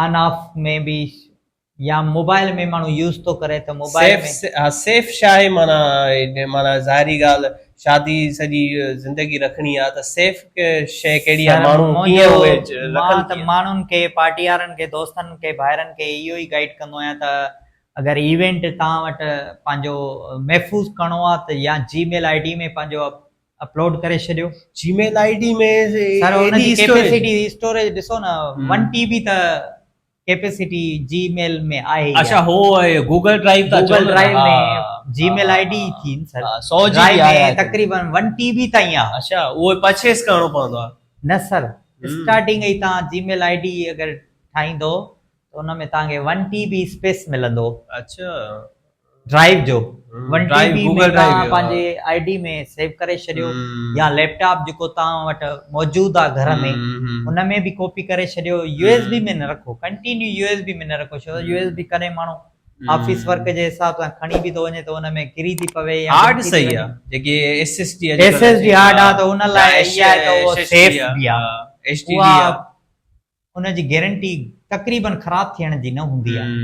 S1: on of ۾ به يا موبائل ۾ ماڻهو يوز ٿو ڪري ته موبائل ۾
S2: سيف سيف ڇا آهي معنيٰ معنيٰ ظاهري ڳالهه شادي سڄي زندگي رکڻي آ ته سيف شيء ڪهڙي آ ماڻهو ڪيئن اهي
S1: رکن مان ته ماڻهن کي پارٽي وارن کي دوستن کي ڀائرن کي اهو ئي گائيڊ ڪندو آهيان ته اگر ايونٽ توهان وٽ پنهنجو محفوظ ڪرڻو آهي ته يا جي ميل I D ۾ پنهنجو اپلوڊ ڪري ڇڏيو.
S2: جي ميل I D ۾
S1: سر ان جي ڪيپيسٽي اسٽوريج ڏسو نه ون ٽي بي ته ڪيپيسٽي جي ميل ۾ آهي ئي
S2: اڇا هو گوگل ڊرائيو ٿا
S1: چئو گوگل ڊرائيو ۾ جي ميل I D ٿي سر
S2: 100 جي بي آهي
S1: تقريبن ون ٽي بي تائين آهي
S2: اڇا اهو پرچيز ڪرڻو پوندو آهي
S1: نه سر اسٽارٽنگ ئي توهان جي ميل I D اگر ٺاهيندو ته ان ۾ توهان کي ون ٽي بي اسپيس ملندو.
S2: اڇا.
S1: ڊرائيو جو ون ٽي بي ۾ توهان پنهنجي I D ۾ سيو ڪري ڇڏيو يا ليپ ٽاپ جيڪو توهان وٽ موجود آهي گهر ۾ ان ۾ به ڪاپي ڪري ڇڏيو يو ايس بي ۾ نه رکو ڪنٽينيو يو ايس بي ۾ نه رکو ڇو ته يو ايس بي ڪڏهن ماڻهو آفيس ورڪ جي حساب سان کڻي به ٿو وڃي ته ان ۾ ڪري ٿي پوي يا
S2: هارڊ صحيح آهي جيڪي S S D
S1: S S D hard آهي ته ان لاء اها آهي ته اهو سيف به آهي
S2: ايڇ ڊي ڊي آهي
S1: ان جي گيرنٽي تقريبن خراب ٿيڻ جي نه هوندي آهي.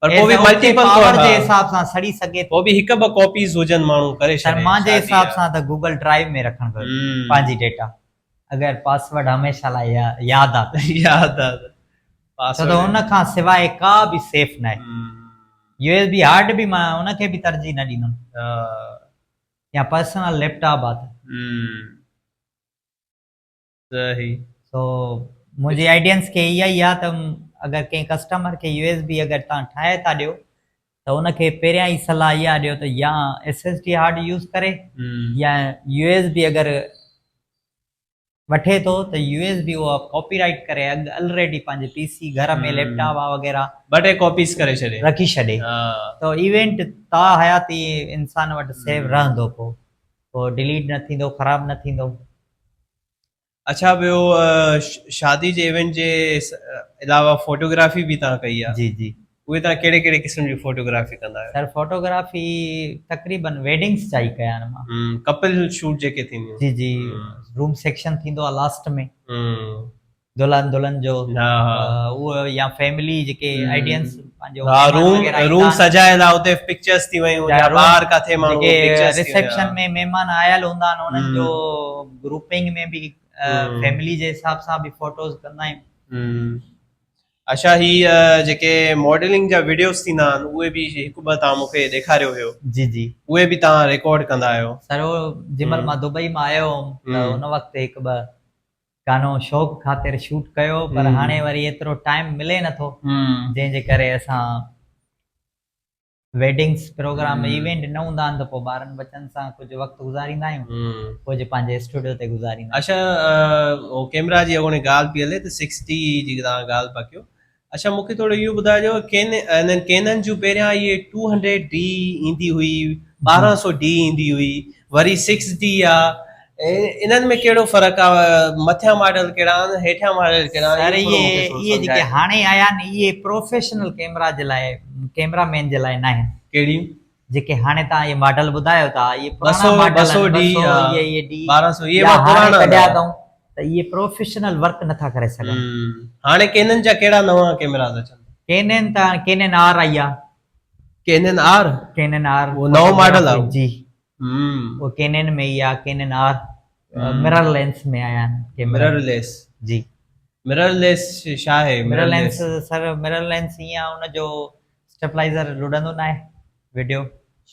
S2: پر پوء به ملٽيپل
S1: پاور جي حساب سان سڙي سگهي ٿو.
S2: پوء به هڪ ٻه ڪاپيز هجن ماڻهو ڪري ڇڏي.
S1: سر مان جي حساب سان ته گوگل ڊرائيو ۾ رکڻ گهرجي پنهنجي ڊيٽا اگر پاسورڊ هميشه لاء ياد آ ته.
S2: ياد آ ته.
S1: ڇو ته ان کان سواء ڪا به سيف ناهي. يو ايس بي هارڊ به مان ان کي به ترجيح نه ڏيندم. يا پرسنل ليپ ٽاپ آ ته.
S2: صحيح.
S1: سو منهنجي آئيڊينس کي اها ئي آ ته اگر ڪنهن ڪسٽمر کي يو ايس بي اگر توهان ٺاهي ٿا ڏيو ته ان کي پهريان ئي صلاح اها ڏيو ته يا S S D hard use ڪري يا يو ايس بي اگر وٺي ٿو ته يو ايس بي اها ڪاپي رائيٽ ڪري اڳ الريڊي پنهنجي پي سي گهر ۾ ليپ ٽاپ آ وغيره
S2: ٻه ٽي ڪاپيز ڪري ڇڏي
S1: رکي ڇڏي ته ايونٽ تا حياتي انسان وٽ سيو رهندو پو پو ڊليٽ نه ٿيندو خراب نه ٿيندو.
S2: اڇا ٻيو شادي جي ايونٽ جي علاوه فوٽوگرافي به توهان ڪئي آهي
S1: جي جي
S2: اهي توهان ڪهڙي ڪهڙي قسم جي فوٽوگرافي ڪندا آهيو
S1: سر فوٽوگرافي تقريبن ويڊنگس جا ئي ڪيا آهن مان
S2: ڪپل شوٽ جيڪي ٿينديون
S1: جي جي روم سيڪشن ٿيندو آهي لاسٽ ۾ دلهن دلهن جو اهو يا فيملي جيڪي آئيڊينس
S2: پنهنجو ها روم روم سجايل آ اتي پڪچرز ٿي ويون يا ٻاهر ڪاٿي ماڻهو
S1: پڪچرز ريسيپشن ۾ مهمان آيل هوندا آهن انهن جو گروپنگ ۾ به فيملي جي حساب سان به فوٽوز ڪندا آهيون.
S2: اڇا هي جيڪي ماڊلنگ جا وڊيوز ٿيندا آهن اهي به هڪ ٻه توهان مون کي ڏيکاريو هيو.
S1: جي جي.
S2: اهي به توهان ريڪارڊ ڪندا آهيو.
S1: سر اهو جنهن مهل مان دبئي مان آيو هوم ته ان وقت هڪ ٻه گانو شوق خاطر شوٽ ڪيو پر هاڻي وري ايترو ٽائيم ملي نٿو جنهن جي ڪري اسان ويڊنگس پروگرام ايونٽ نه هوندا آهن ته پوء ٻارن ٻچن سان ڪجهه وقت گذاريندا آهيون ڪجهه پنهنجي اسٽوڊيو تي گذاريندا آهيون.
S2: اڇا هو ڪيمرا جي اڳوڻي ڳالهه پئي هلي ته سڪس ڊي جي توهان ڳالهه پيا ڪيو اڇا مون کي ٿورو اهو ٻڌائجو ڪين انهن ڪينن جون پهريان اهي ٽو هنڊريڊ ڊي ايندي هئي 1200 سو ڊي ايندي هئي وري سڪس ڊي آ انهن ۾ ڪهڙو فرق آ مٿيان ماڊل ڪهڙا آهن هيٺيان ماڊل ڪهڙا آهن
S1: سر اهي اهي جيڪي هاڻي آيا آهن اهي پروفيشنل ڪيمرا جي لاء ڪيمرا مين جي لاء ناهن.
S2: ڪهڙيون؟
S1: جيڪي هاڻي توهان اهي ماڊل ٻڌايو ٿا اهي پراڻا ماڊل
S2: آهن 200 ڊي
S1: اهي ڊي
S2: 1200 اهي مان
S1: پراڻا ڪڍيا اٿئون ته اهي پروفيشنل ورڪ نٿا ڪري سگهن.
S2: هاڻي ڪينن جا ڪهڙا نوان ڪيمراز اچن ٿا؟
S1: ڪينن ته هاڻي ڪينن آر آئي آ.
S2: ڪينن آر؟
S1: ڪينن آر
S2: اهو نئون ماڊل آ.
S1: جي اهو ڪينن ۾ ئي آ ڪينن آر مرر لينس ۾ آيا آهن
S2: ڪيمرا. مرر ليس
S1: جي.
S2: مرر ليس ڇا آهي؟
S1: Mirror lens sir mirror lens ائين آ ان جو اسٽيبلائيزر لڏندو ناهي وڊيو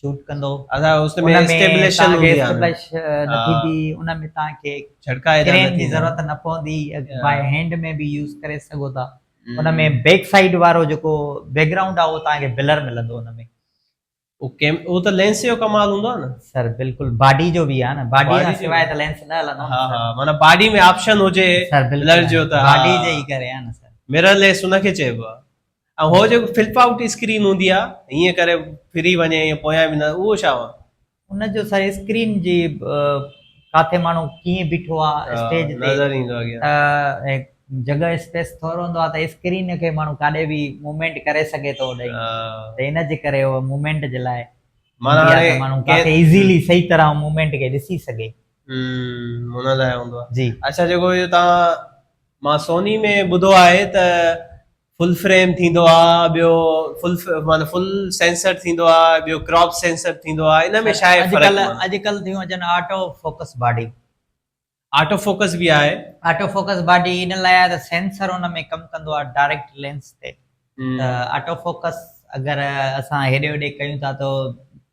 S1: شوٽ ڪندو
S2: ادا اس ۾ اسٽيبليشن هوندي آ
S1: نه ٿيندي ان ۾ توهان کي
S2: جھٽڪا ايڏا نه
S1: ٿيندا ضرورت نه پوندي باء هينڊ ۾ به يوز ڪري سگهو ٿا ان ۾ بيڪ سائيڊ وارو جيڪو بيڪ گرائونڊ آ اهو توهان کي بلر ملندو ان ۾
S2: او ڪيم او ته لينس جو ڪمال هوندو آ نه
S1: سر بلڪل باڊي جو به آ نه باڊي کان سواء ته لينس نه هلندو
S2: ها ها معنی باڊي ۾ آپشن هجي
S1: بلر جو ته باڊي جي ئي ڪري آ نه
S2: سر مرر ليس ان کي چئبو آ ۽ هو جيڪو فلپ آئوٽ اسڪرين هوندي آ هيئن ڪري ڦري وڃي ائين پويان به نه اهو ڇا آ
S1: ان جو سر اسڪرين جي ڪاٿي ماڻهو ڪيئن بيٺو آ اسٽيج تي
S2: نظر ايندو
S1: آ جڳهه اسپيس ٿورو هوندو آ ته اسڪرين کي ماڻهو ڪاڏي به موومينٽ ڪري سگهي ٿو ڏئي ته ان جي ڪري اهو موومينٽ جي لاء
S2: معنيٰ هاڻي
S1: ماڻهو ڪاٿي ايزيلي صحيح طرح موومينٽ کي ڏسي سگهي
S2: ان لاء هوندو آ
S1: جي
S2: اچھا جيڪو اهو تان مان سوني ۾ ٻڌو آهي ته فل فريم ٿيندو آ ٻيو فل معنيٰ فل سينسر ٿيندو آ ٻيو ڪراپ سينسر ٿيندو آ ان ۾ ڇا آهي فرق
S1: اڄڪلهه ٿيون اچن auto focus body
S2: auto focus به آهي.
S1: آٽو فوڪس باڊي ان لاء آهي ته سينسر ان ۾ ڪم ڪندو آهي ڊائريڪٽ لينس تي ته آٽو فوڪس اگر اسان هيڏي هوڏي ڪيون ٿا ته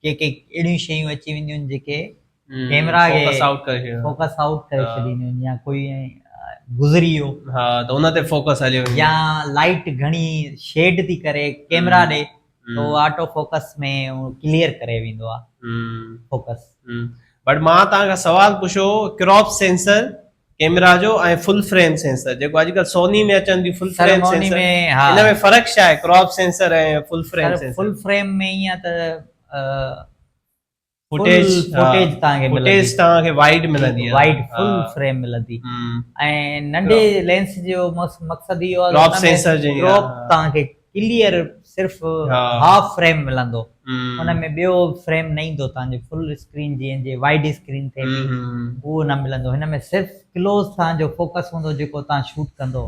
S1: ڪي ڪي اهڙيون شيون اچي وينديون آهن جيڪي ڪيمرا کي
S2: فوڪس آئوٽ ڪري ڇڏينديون
S1: فوڪس آئوٽ ڪري ڇڏينديون آهن يا ڪوئي گذري ويو
S2: ها ته ان تي فوڪس هليو ويندو
S1: يا لائٽ گهڻي شيڊ ٿي ڪري ڪيمرا ڏي ته اهو آٽو فوڪس ۾ ڪليئر ڪري ويندو آهي فوڪس.
S2: بٽ مان توهان کان سوال پڇيو ڪراپ سينسر ڪيمرا جو ۽ فل فريم سينسر جيڪو اڄڪلهه سوني ۾ اچن ٿيون فل فريم سينسر ان ۾ فرق ڇا آهي crop sensor ۽ full frame
S1: sensor? Full frame ۾ ائين ته
S2: فوٽيج
S1: فوٽيج توهان کي
S2: ملندي فوٽيج توهان کي وائيڊ ملندي
S1: وائيڊ فل فريم ملندي ۽ ننڍي لينس جو مقصد اهو
S2: آهي ڪراپ سينسر
S1: جي ڪراپ توهان کي ڪليئر صرف هاف فريم ملندو ان ۾ ٻيو فريم نه ايندو توهان جي فل اسڪرين جيئن جي وائيڊ اسڪرين ٿئي ٿي اهو نه ملندو هن ۾ صرف ڪلوز توهان جو فوڪس هوندو جيڪو توهان شوٽ ڪندو.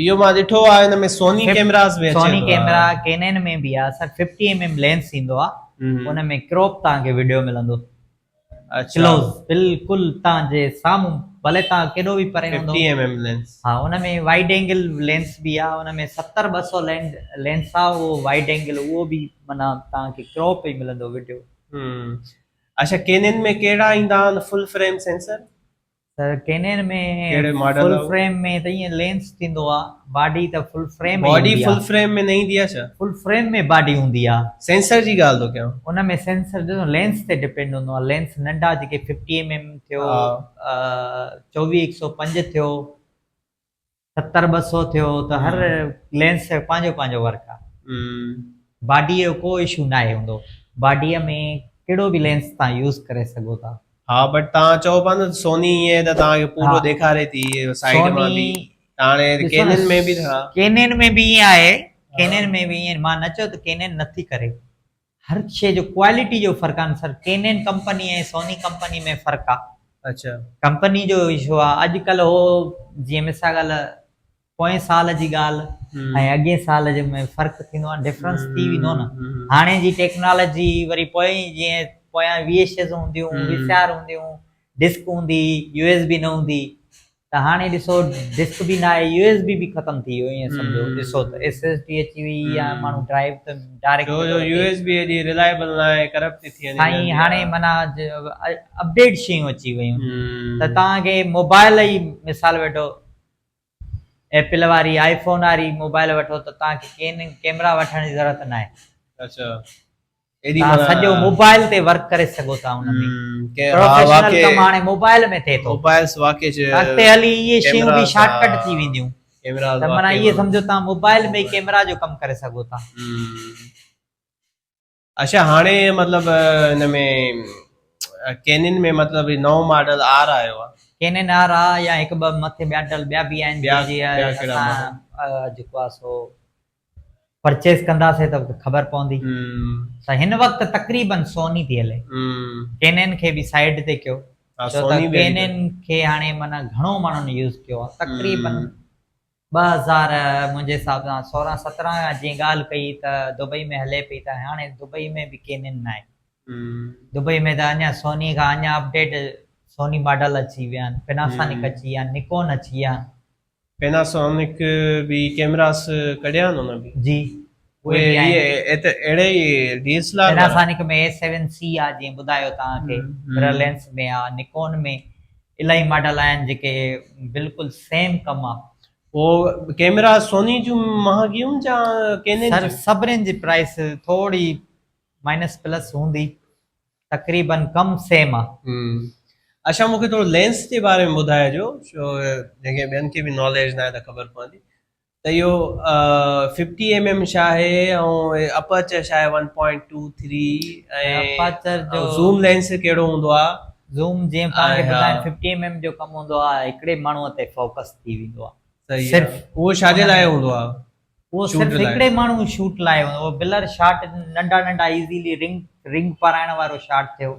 S2: اهو مان ڏٺو آهي ان ۾ سوني ڪيمراز ۾
S1: اچي سوني ڪيمرا ڪينن ۾ به آهي سر 50 ايم ايم لينس ايندو آهي ان ۾ ڪراپ توهان کي وڊيو ملندو. ڪلوز بلڪل تان جي سامهون ڀلي تان ڪيڏو به پري هوندو
S2: 50 ايم ايم لينس
S1: ها ان ۾ وائيڊ اينگل لينس به آ ان ۾ 70 200 لينس لينس آ اهو وائيڊ اينگل اهو به معنيٰ تان کي ڪراپ ئي ملندو وڊيو.
S2: اڇا ڪينن ۾ ڪهڙا ايندا آهن full frame sensor?
S1: Sir Canon ۾ full frame ۾ ته ائين لينس ٿيندو آ باڊي ته full frame
S2: ۾ body full frame ۾ نه ايندي آ ڇا؟
S1: فل فريم ۾ باڊي هوندي آ.
S2: سينسر جي ڳالهه ٿو ڪيان.
S1: ان ۾ سينسر ڏسو لينس تي ڊپينڊ هوندو آ لينس ننڍا جيڪي ففٽي ايم ايم ٿيو چوويهه هڪ سو پنج ٿيو ستر 200 ٿيو ته هر لينس جو پنهنجو پنهنجو ورڪ آ. باڊيء جو ڪو اشو ناهي هوندو. باڊيء ۾ ڪهڙو به لينس توهان يوز ڪري سگهو ٿا.
S2: ها بٽ توهان چئو پيا نه سوني ائين ته توهان کي پورو ڏيکاري ٿي سائيڊ مان به ته هاڻي ڪينن ۾ به ها.
S1: ڪينن ۾ به ائين آهي ڪينن ۾ به ائين مان نه چيو ته ڪينن نٿي ڪري هر شيء جو ڪوالٽي جو فرق آهي سر ڪينن ڪمپني ۽ سوني ڪمپني ۾ فرق آهي.
S2: اڇا.
S1: ڪمپني جو اشو آهي اڄ ڪلهه هو جيئن مثال پوئين سال جي ڳالهه ۽ اڳئين سال جي ۾ فرق ٿيندو آهي ڊفرنس ٿي ويندو نه هاڻي جي ٽيڪنالاجي وري پوئين جيئن پويان وي ايڇ ايس هونديون وي سي آر هونديون ڊسڪ هوندي يو ايس بي نه هوندي ته هاڻي ڏسو ڊسڪ به ناهي يو ايس بي به ختم ٿي ويو ائين سمجهو ڏسو ته ايس ايس ڊي اچي وئي يا ماڻهو ڊرائيو ته ڊائريڪٽ
S2: ڇو جو يو ايس بي ايڏي ريلائبل ناهي ڪرپٽ ٿي ٿي وڃي
S1: سائين هاڻي معنيٰ اپڊيٽ شيون اچي ويون ته توهان کي موبائل ئي مثال وٺو ايپل واري آئي فون واري موبائل وٺو ته توهان کي ڪين ڪيمرا وٺڻ جي ضرورت ناهي.
S2: اچھا. ايڏي
S1: تان سڄو موبائل تي ورڪ ڪري سگهو ٿا ان ۾ پروفيشنل ڪم هاڻي موبائل ۾ ٿئي ٿو
S2: موبائلز واقعي
S1: اڳتي هلي اهي شيون به شارٽ ڪٽ ٿي وينديون ته معنيٰ اهي سمجهو تان موبائل ۾ ڪيمرا جو ڪم ڪري سگهو ٿا.
S2: اڇا هاڻي مطلب ان ۾ ڪينن ۾ مطلب نئون ماڊل آر آيو آ.
S1: ڪينن آر آ يا هڪ ٻه مٿي ٻيا ڊل ٻيا به آهن جي اسان جيڪو آ سو پرچيز ڪنداسي ته خبر پوندي ته هن وقت تقريبن سوني ٿي هلي ڪينن کي به سائيڊ تي ڪيو ڇو ته ڪينن کي هاڻي معنيٰ گهڻو ماڻهن يوز ڪيو آهي تقريبن 2000 منهنجي حساب سان 16 17 کان جيئن ڳالهه ڪئي ته دبئي ۾ هلي پئي ته هاڻي دبئي ۾ به ڪينن ناهي دبئي ۾ ته اڃا سوني کان اڃا اپڊيٽ سوني ماڊل اچي ويا آهن پيناسانڪ اچي ويا آهن نڪون اچي ويا آهن
S2: پيناسونڪ به ڪيمراس ڪڍيا آهن ان به
S1: جي
S2: اهي به آهن اهڙي ئي D S L R
S1: Panasonic ۾ A seven C آ جيئن ٻڌايو توهان کي مرر لينس ۾ آ نڪون ۾ الاهي ماڊل آهن جيڪي بلڪل سيم ڪم آ.
S2: پو ڪيمرا سوني جون مهانگيون يا ڪينن
S1: سر سڀني جي پرائس ٿوري مائنس پلس هوندي تقريبن ڪم سيم آ.
S2: اڇا مون کي ٿورو لينس جي باري ۾ ٻڌائجو ڇو جنهن کي ٻين کي به ناليج ناهي ته خبر پوندي ته اهو ففٽي ايم ايم ڇا آهي ۽ اپرچر ڇا آهي one point two three ۽
S1: aperture جو
S2: زوم لينس ڪهڙو هوندو آ.
S1: زوم جيئن توهان کي ٻڌايم ففٽي ايم ايم جو ڪم هوندو آ هڪڙي ماڻهو تي فوڪس ٿي ويندو آ
S2: صرف اهو ڇا جي لاء هوندو آ.
S1: اهو صرف هڪڙي ماڻهو شوٽ لاء هوندو اهو بلر شاٽ ننڍا ننڍا ايزيلي رنگ رنگ پارائڻ وارو شاٽ ٿيو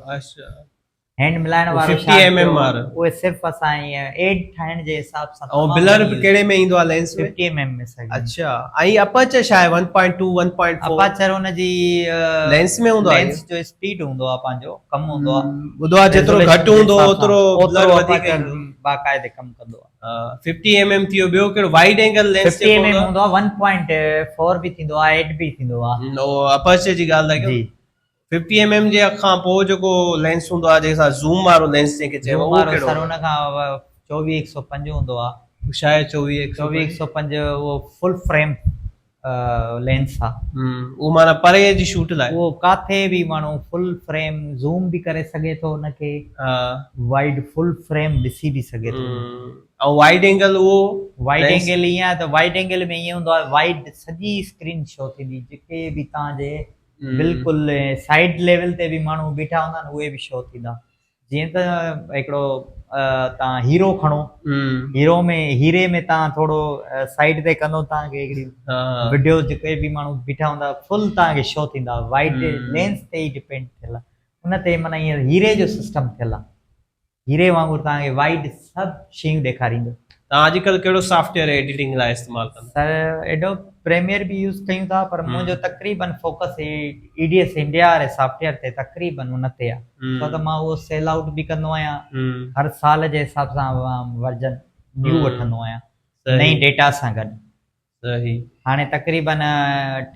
S1: هينڊ ملائڻ وارو شاٽ ٿيو اهي صرف اسان ائين ايڊ ٺاهڻ جي حساب سان
S2: ۽ بلر به ڪهڙي ۾ ايندو آهي لينس ۾
S1: 50 ايم ايم ۾ سر
S2: اڇا ۽ اپرچر ڇا آهي 1.2 1.4
S1: اپرچر ان جي
S2: لينس ۾ هوندو
S1: آهي لينس جو اسپيڊ هوندو آهي پنهنجو ڪم هوندو آهي
S2: ٻڌو آهي جيترو گهٽ هوندو اوترو بلر وڌيڪ ايندو
S1: باقاعده ڪم ڪندو آهي
S2: ففٽي ايم ايم ٿي ويو ٻيو ڪهڙو wide angle lens
S1: fifty M M هوندو آهي 1.4 به ٿيندو آهي 8 به ٿيندو آهي
S2: او اپرچر جي ڳالهه ٿا ڪيو ففٽي ايم ايم جي کان پوء جيڪو لينس هوندو آهي جنهن سان زوم وارو لينس جنهن کي چئبو
S1: آهي اهو ڪهڙو سر ان کان 24 105 هوندو آهي
S2: شايد 24
S1: 24 105 اهو فل فريم لينس آ.
S2: اهو معنيٰ پري جي شوٽ لاء.
S1: اهو ڪاٿي به ماڻهو فل فريم زوم به ڪري سگهي ٿو ان کي وائيڊ فل فريم ڏسي به سگهي ٿو.
S2: ۽ وائيڊ اينگل اهو
S1: وائيڊ اينگل ائين آهي ته وائيڊ اينگل ۾ ائين هوندو آهي وائيڊ سڄي اسڪرين شو ٿيندي جيڪي به توهان جي بلڪل سائيڊ ليول تي به ماڻهو بيٺا هوندا آهن اهي به شو ٿيندا. جيئن ته هڪڙو تان هيرو کڻو هيرو ۾ هيري ۾ تان ٿورو سائيڊ تي ڪندو تان کي هڪڙي وڊيو جيڪي به ماڻهو بيٺا هوندا فل تان کي شو ٿيندا وائيڊ لينس تي ئي ڊپينڊ ٿيل ان تي معنی ائين هيري جو سسٽم ٿيل آهي هيري وانگر تان کي وائيڊ سڀ شيون ڏيکاريندو.
S2: تان اڄڪلهه ڪهڙو سافٽ ويئر ايڊيٽنگ لاء استعمال ڪندا؟
S1: سر ايڊوب پريميئر به يوز ڪيون ٿا پر منهنجو تقريبن focus A D S India واري سافٽ ويئر تي تقريبن ان تي آهي ڇو ته مان اهو سيل آئوٽ به ڪندو آهيان هر سال جي حساب سان ورجن نيو وٺندو آهيان نئين ڊيٽا سان گڏ هاڻي تقريبن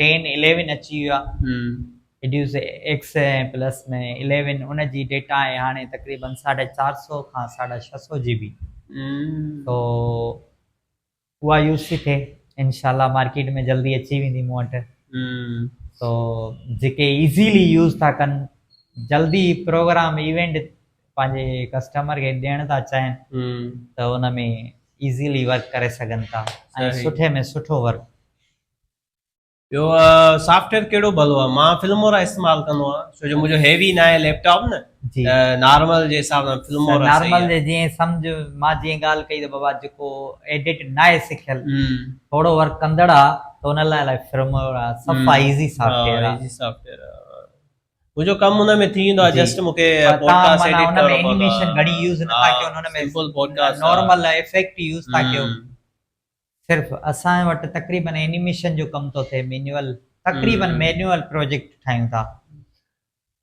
S1: ٽين اليون اچي ويو آهي ايڊيوس ايڪس ۽ پلس ۾ اليون ان جي ڊيٽا آهي هاڻي تقريبن ساڍا چار سو کان ساڍا ڇهه سو جي بي تو اها يوز ٿي ٿئي انشاء الله مارڪيٽ ۾ جلدي اچي ويندي مون وٽ تو جيڪي ايزيلي يوز ٿا ڪن جلدي پروگرام ايونٽ پنهنجي ڪسٽمر کي ڏيڻ ٿا چاهين ته ان ۾ ايزيلي ورڪ ڪري سگهن ٿا ۽ سٺي ۾ سٺو ورڪ.
S2: ٻيو سافٽ ويئر ڪهڙو ڀلو آهي مان فلمورا استعمال ڪندو آهيان ڇو جو منهنجو هيوي ناهي ليپ ٽاپ نه ته نارمل جي حساب سان فلمورا
S1: نارمل جي جيئن سمجھ مان جيئن ڳالهه ڪئي ته بابا جيڪو ايڊٽ ناهي سکيل ٿورو ورڪ ڪندڙ آ ته ان لاء فلمورا صفا ايزي سافٽ ويئر آ
S2: ايزي سافٽ ويئر آ منهنجو ڪم ان ۾ ٿي ويندو آهي جسٽ مون کي پوڊڪاسٽ ايڊٽ ڪرڻو پوندو
S1: آهي انيميشن گهڻي يوز نه ٿا ڪيو ان ۾
S2: simple podcast
S1: normal effect use ٿا ڪيو صرف اسان وٽ تقريبن انيميشن جو ڪم ٿو ٿئي مينيول تقريبن مينيول پروجيڪٽ ٺاهيون ٿا.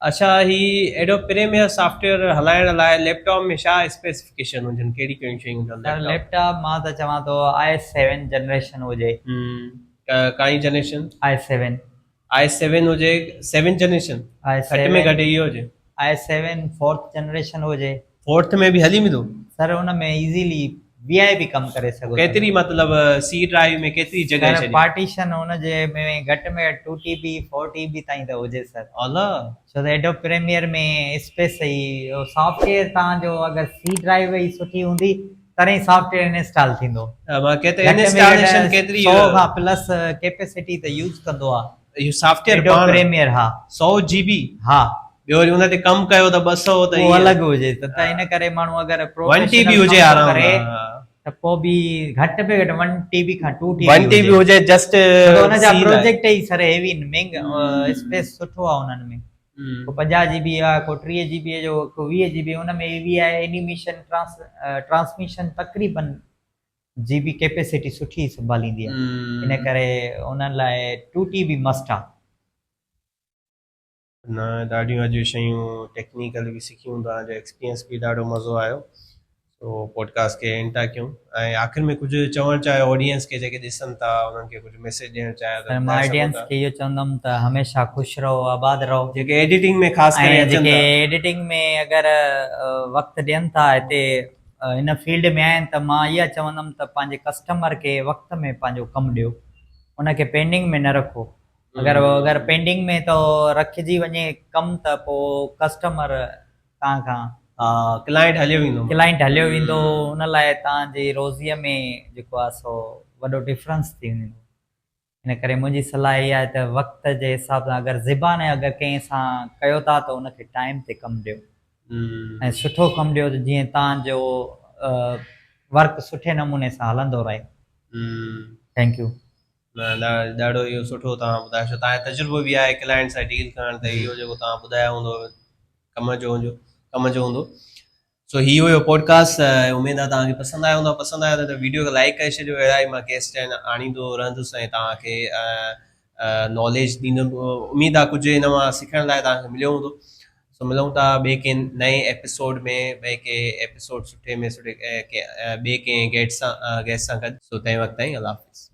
S2: اڇا هي اهڙو پريميئر سافٽ ويئر هلائڻ لاء ليپ ٽاپ ۾ ڇا اسپيسفڪيشن هجن ڪهڙي ڪهڙيون شيون هجن
S1: ليپ ٽاپ ليپ ٽاپ مان ته چوان ٿو آء سيون جنريشن هجي.
S2: ڪائين جنريشن؟
S1: آء سيون.
S2: آء سيون هجي سيون جنريشن گهٽ ۾ گهٽ اهو هجي.
S1: آء سيون فورٿ جنريشن هجي.
S2: فورٿ ۾ به هلي ويندو.
S1: سر ان ۾ ايزيلي وي آء به ڪم ڪري سگهو ٿا.
S2: ڪيتري مطلب سي ڊرائيو ۾ ڪيتري جڳهه
S1: سر
S2: ڇڏي.
S1: پارٽيشن ان جي ۾ گهٽ ۾ گهٽ ٽو ٽي بي فور ٽي بي تائين ته هجي سر.
S2: الا.
S1: ڇو ته ايڊوب پريميئر ۾ اسپيس ئي سافٽ ويئر توهان جو اگر سي ڊرائيو ئي سٺي هوندي تڏهن ئي سافٽ ويئر انسٽال ٿيندو.
S2: مان ڪيتري
S1: گهٽ ۾
S2: انسٽاليشن
S1: گهٽ
S2: ڪيتري
S1: سو کان پلس ڪيپيسٽي ته يوز ڪندو آ.
S2: اهو سافٽ ويئر
S1: ايڊوب
S2: پاڻ
S1: پريميئر ها.
S2: سو جي بي
S1: ها.
S2: ٻيو وري ان تي ڪم ڪيو ته 200 ته
S1: اهو الڳ هجي ته ان ڪري ماڻهو اگر
S2: ون ٽي بي
S1: پروفيشنل
S2: هجي
S1: ڪم ٿو
S2: آرام
S1: ڪري
S2: سان ها.
S1: ته پوء به گهٽ ۾ گهٽ ون ٽي بي کان ٽو ٽي
S2: ون
S1: بي
S2: ٽي بي
S1: هجي
S2: هجي جسٽ
S1: ڇو ته ان جا
S2: سي لاء.
S1: پروجيڪٽ ئي سر هيوي آهن مينگ اسپيس سٺو آهي انهن ۾ ڪو 50 جي بي آهي ڪو 30 جي بي جو ڪو 20 جي بي ان ۾ هيوي آهي اينيميشن ٽرانس ٽرانسميشن تقريبن جي بي ڪيپيسٽي سٺي سنڀاليندي آهي ان ڪري انهن لاء ٽو ٽي بي مسٽ آهي.
S2: نه ڏاڍيون اڄ شيون ٽيڪنيڪل به سکيون توهان جو ايڪسپيرينس به ڏاڍو مزو آيو سو پوڊڪاسٽ کي اينڊ ٿا ڪيون ۽ آخر ۾ ڪجهه چوڻ چاهيو آڊينس کي جيڪي ڏسن ٿا انهن کي ڪجهه ميسيج ڏيڻ چاهيو ته
S1: مان
S2: ٻڌائي سگهو
S1: آڊينس
S2: ٿا
S1: کي اهو چوندم ته هميشه خوش رهو آباد رهو
S2: جيڪي ايڊيٽنگ ۾ خاص ڪري
S1: ۽
S2: اچن
S1: جيڪي
S2: ٿا
S1: ايڊيٽنگ ۾ اگر وقت ڏين ٿا هتي هن فيلڊ ۾ آهن ته مان اها چوندم ته پنهنجي ڪسٽمر کي وقت ۾ پنهنجو ڪم ڏيو ان کي پينڊنگ ۾ نه رکو اگر اگر پينڊنگ ۾ تو رکجي وڃي ڪم ته پو ڪسٽمر توهان کان
S2: ها ڪلائنٽ هليو ويندو
S1: ڪلائنٽ هليو ويندو ان لاء توهان جي روزي ۾ جيڪو آهي سو وڏو ڊفرنس ٿي ويندو ان ڪري منهنجي صلاح اها آهي ته وقت جي حساب سان اگر زبان اگر ڪنهن سان ڪيو ٿا ته ان کي ٽائيم تي ڪم ڏيو ۽ سٺو ڪم ڏيو ته جيئن توهان جو ورڪ سٺي نموني سان هلندو رهي thank you.
S2: نه ڏاڍو اهو سٺو توهان ٻڌايو ڇو توهان جو تجربو به آهي ڪلائنٽ سان ڊيل ڪرڻ ته اهو جيڪو توهان ٻڌايو هوندو ڪم جو هوندو ڪم جو هوندو سو هي هيو پوڊڪاسٽ اميد آهي توهان کي پسند آيو هوندو پسند آيو ته ويڊيو کي لائڪ ڪري ڇڏيو اهڙا ئي مان گيسٽ آڻيندو رهندس ۽ توهان کي ناليج ڏيندم اميد آهي ڪجهه هن مان سکڻ لاء توهان کي مليو هوندو سو ملون ٿا ٻئي ڪنهن نئين ايپيسوڊ ۾ ٻئي ڪنهن ايپيسوڊ سٺي ۾ سٺي ٻئي ڪنهن گيسٽ سان گڏ سو تنهن وقت تائين الله حافظ.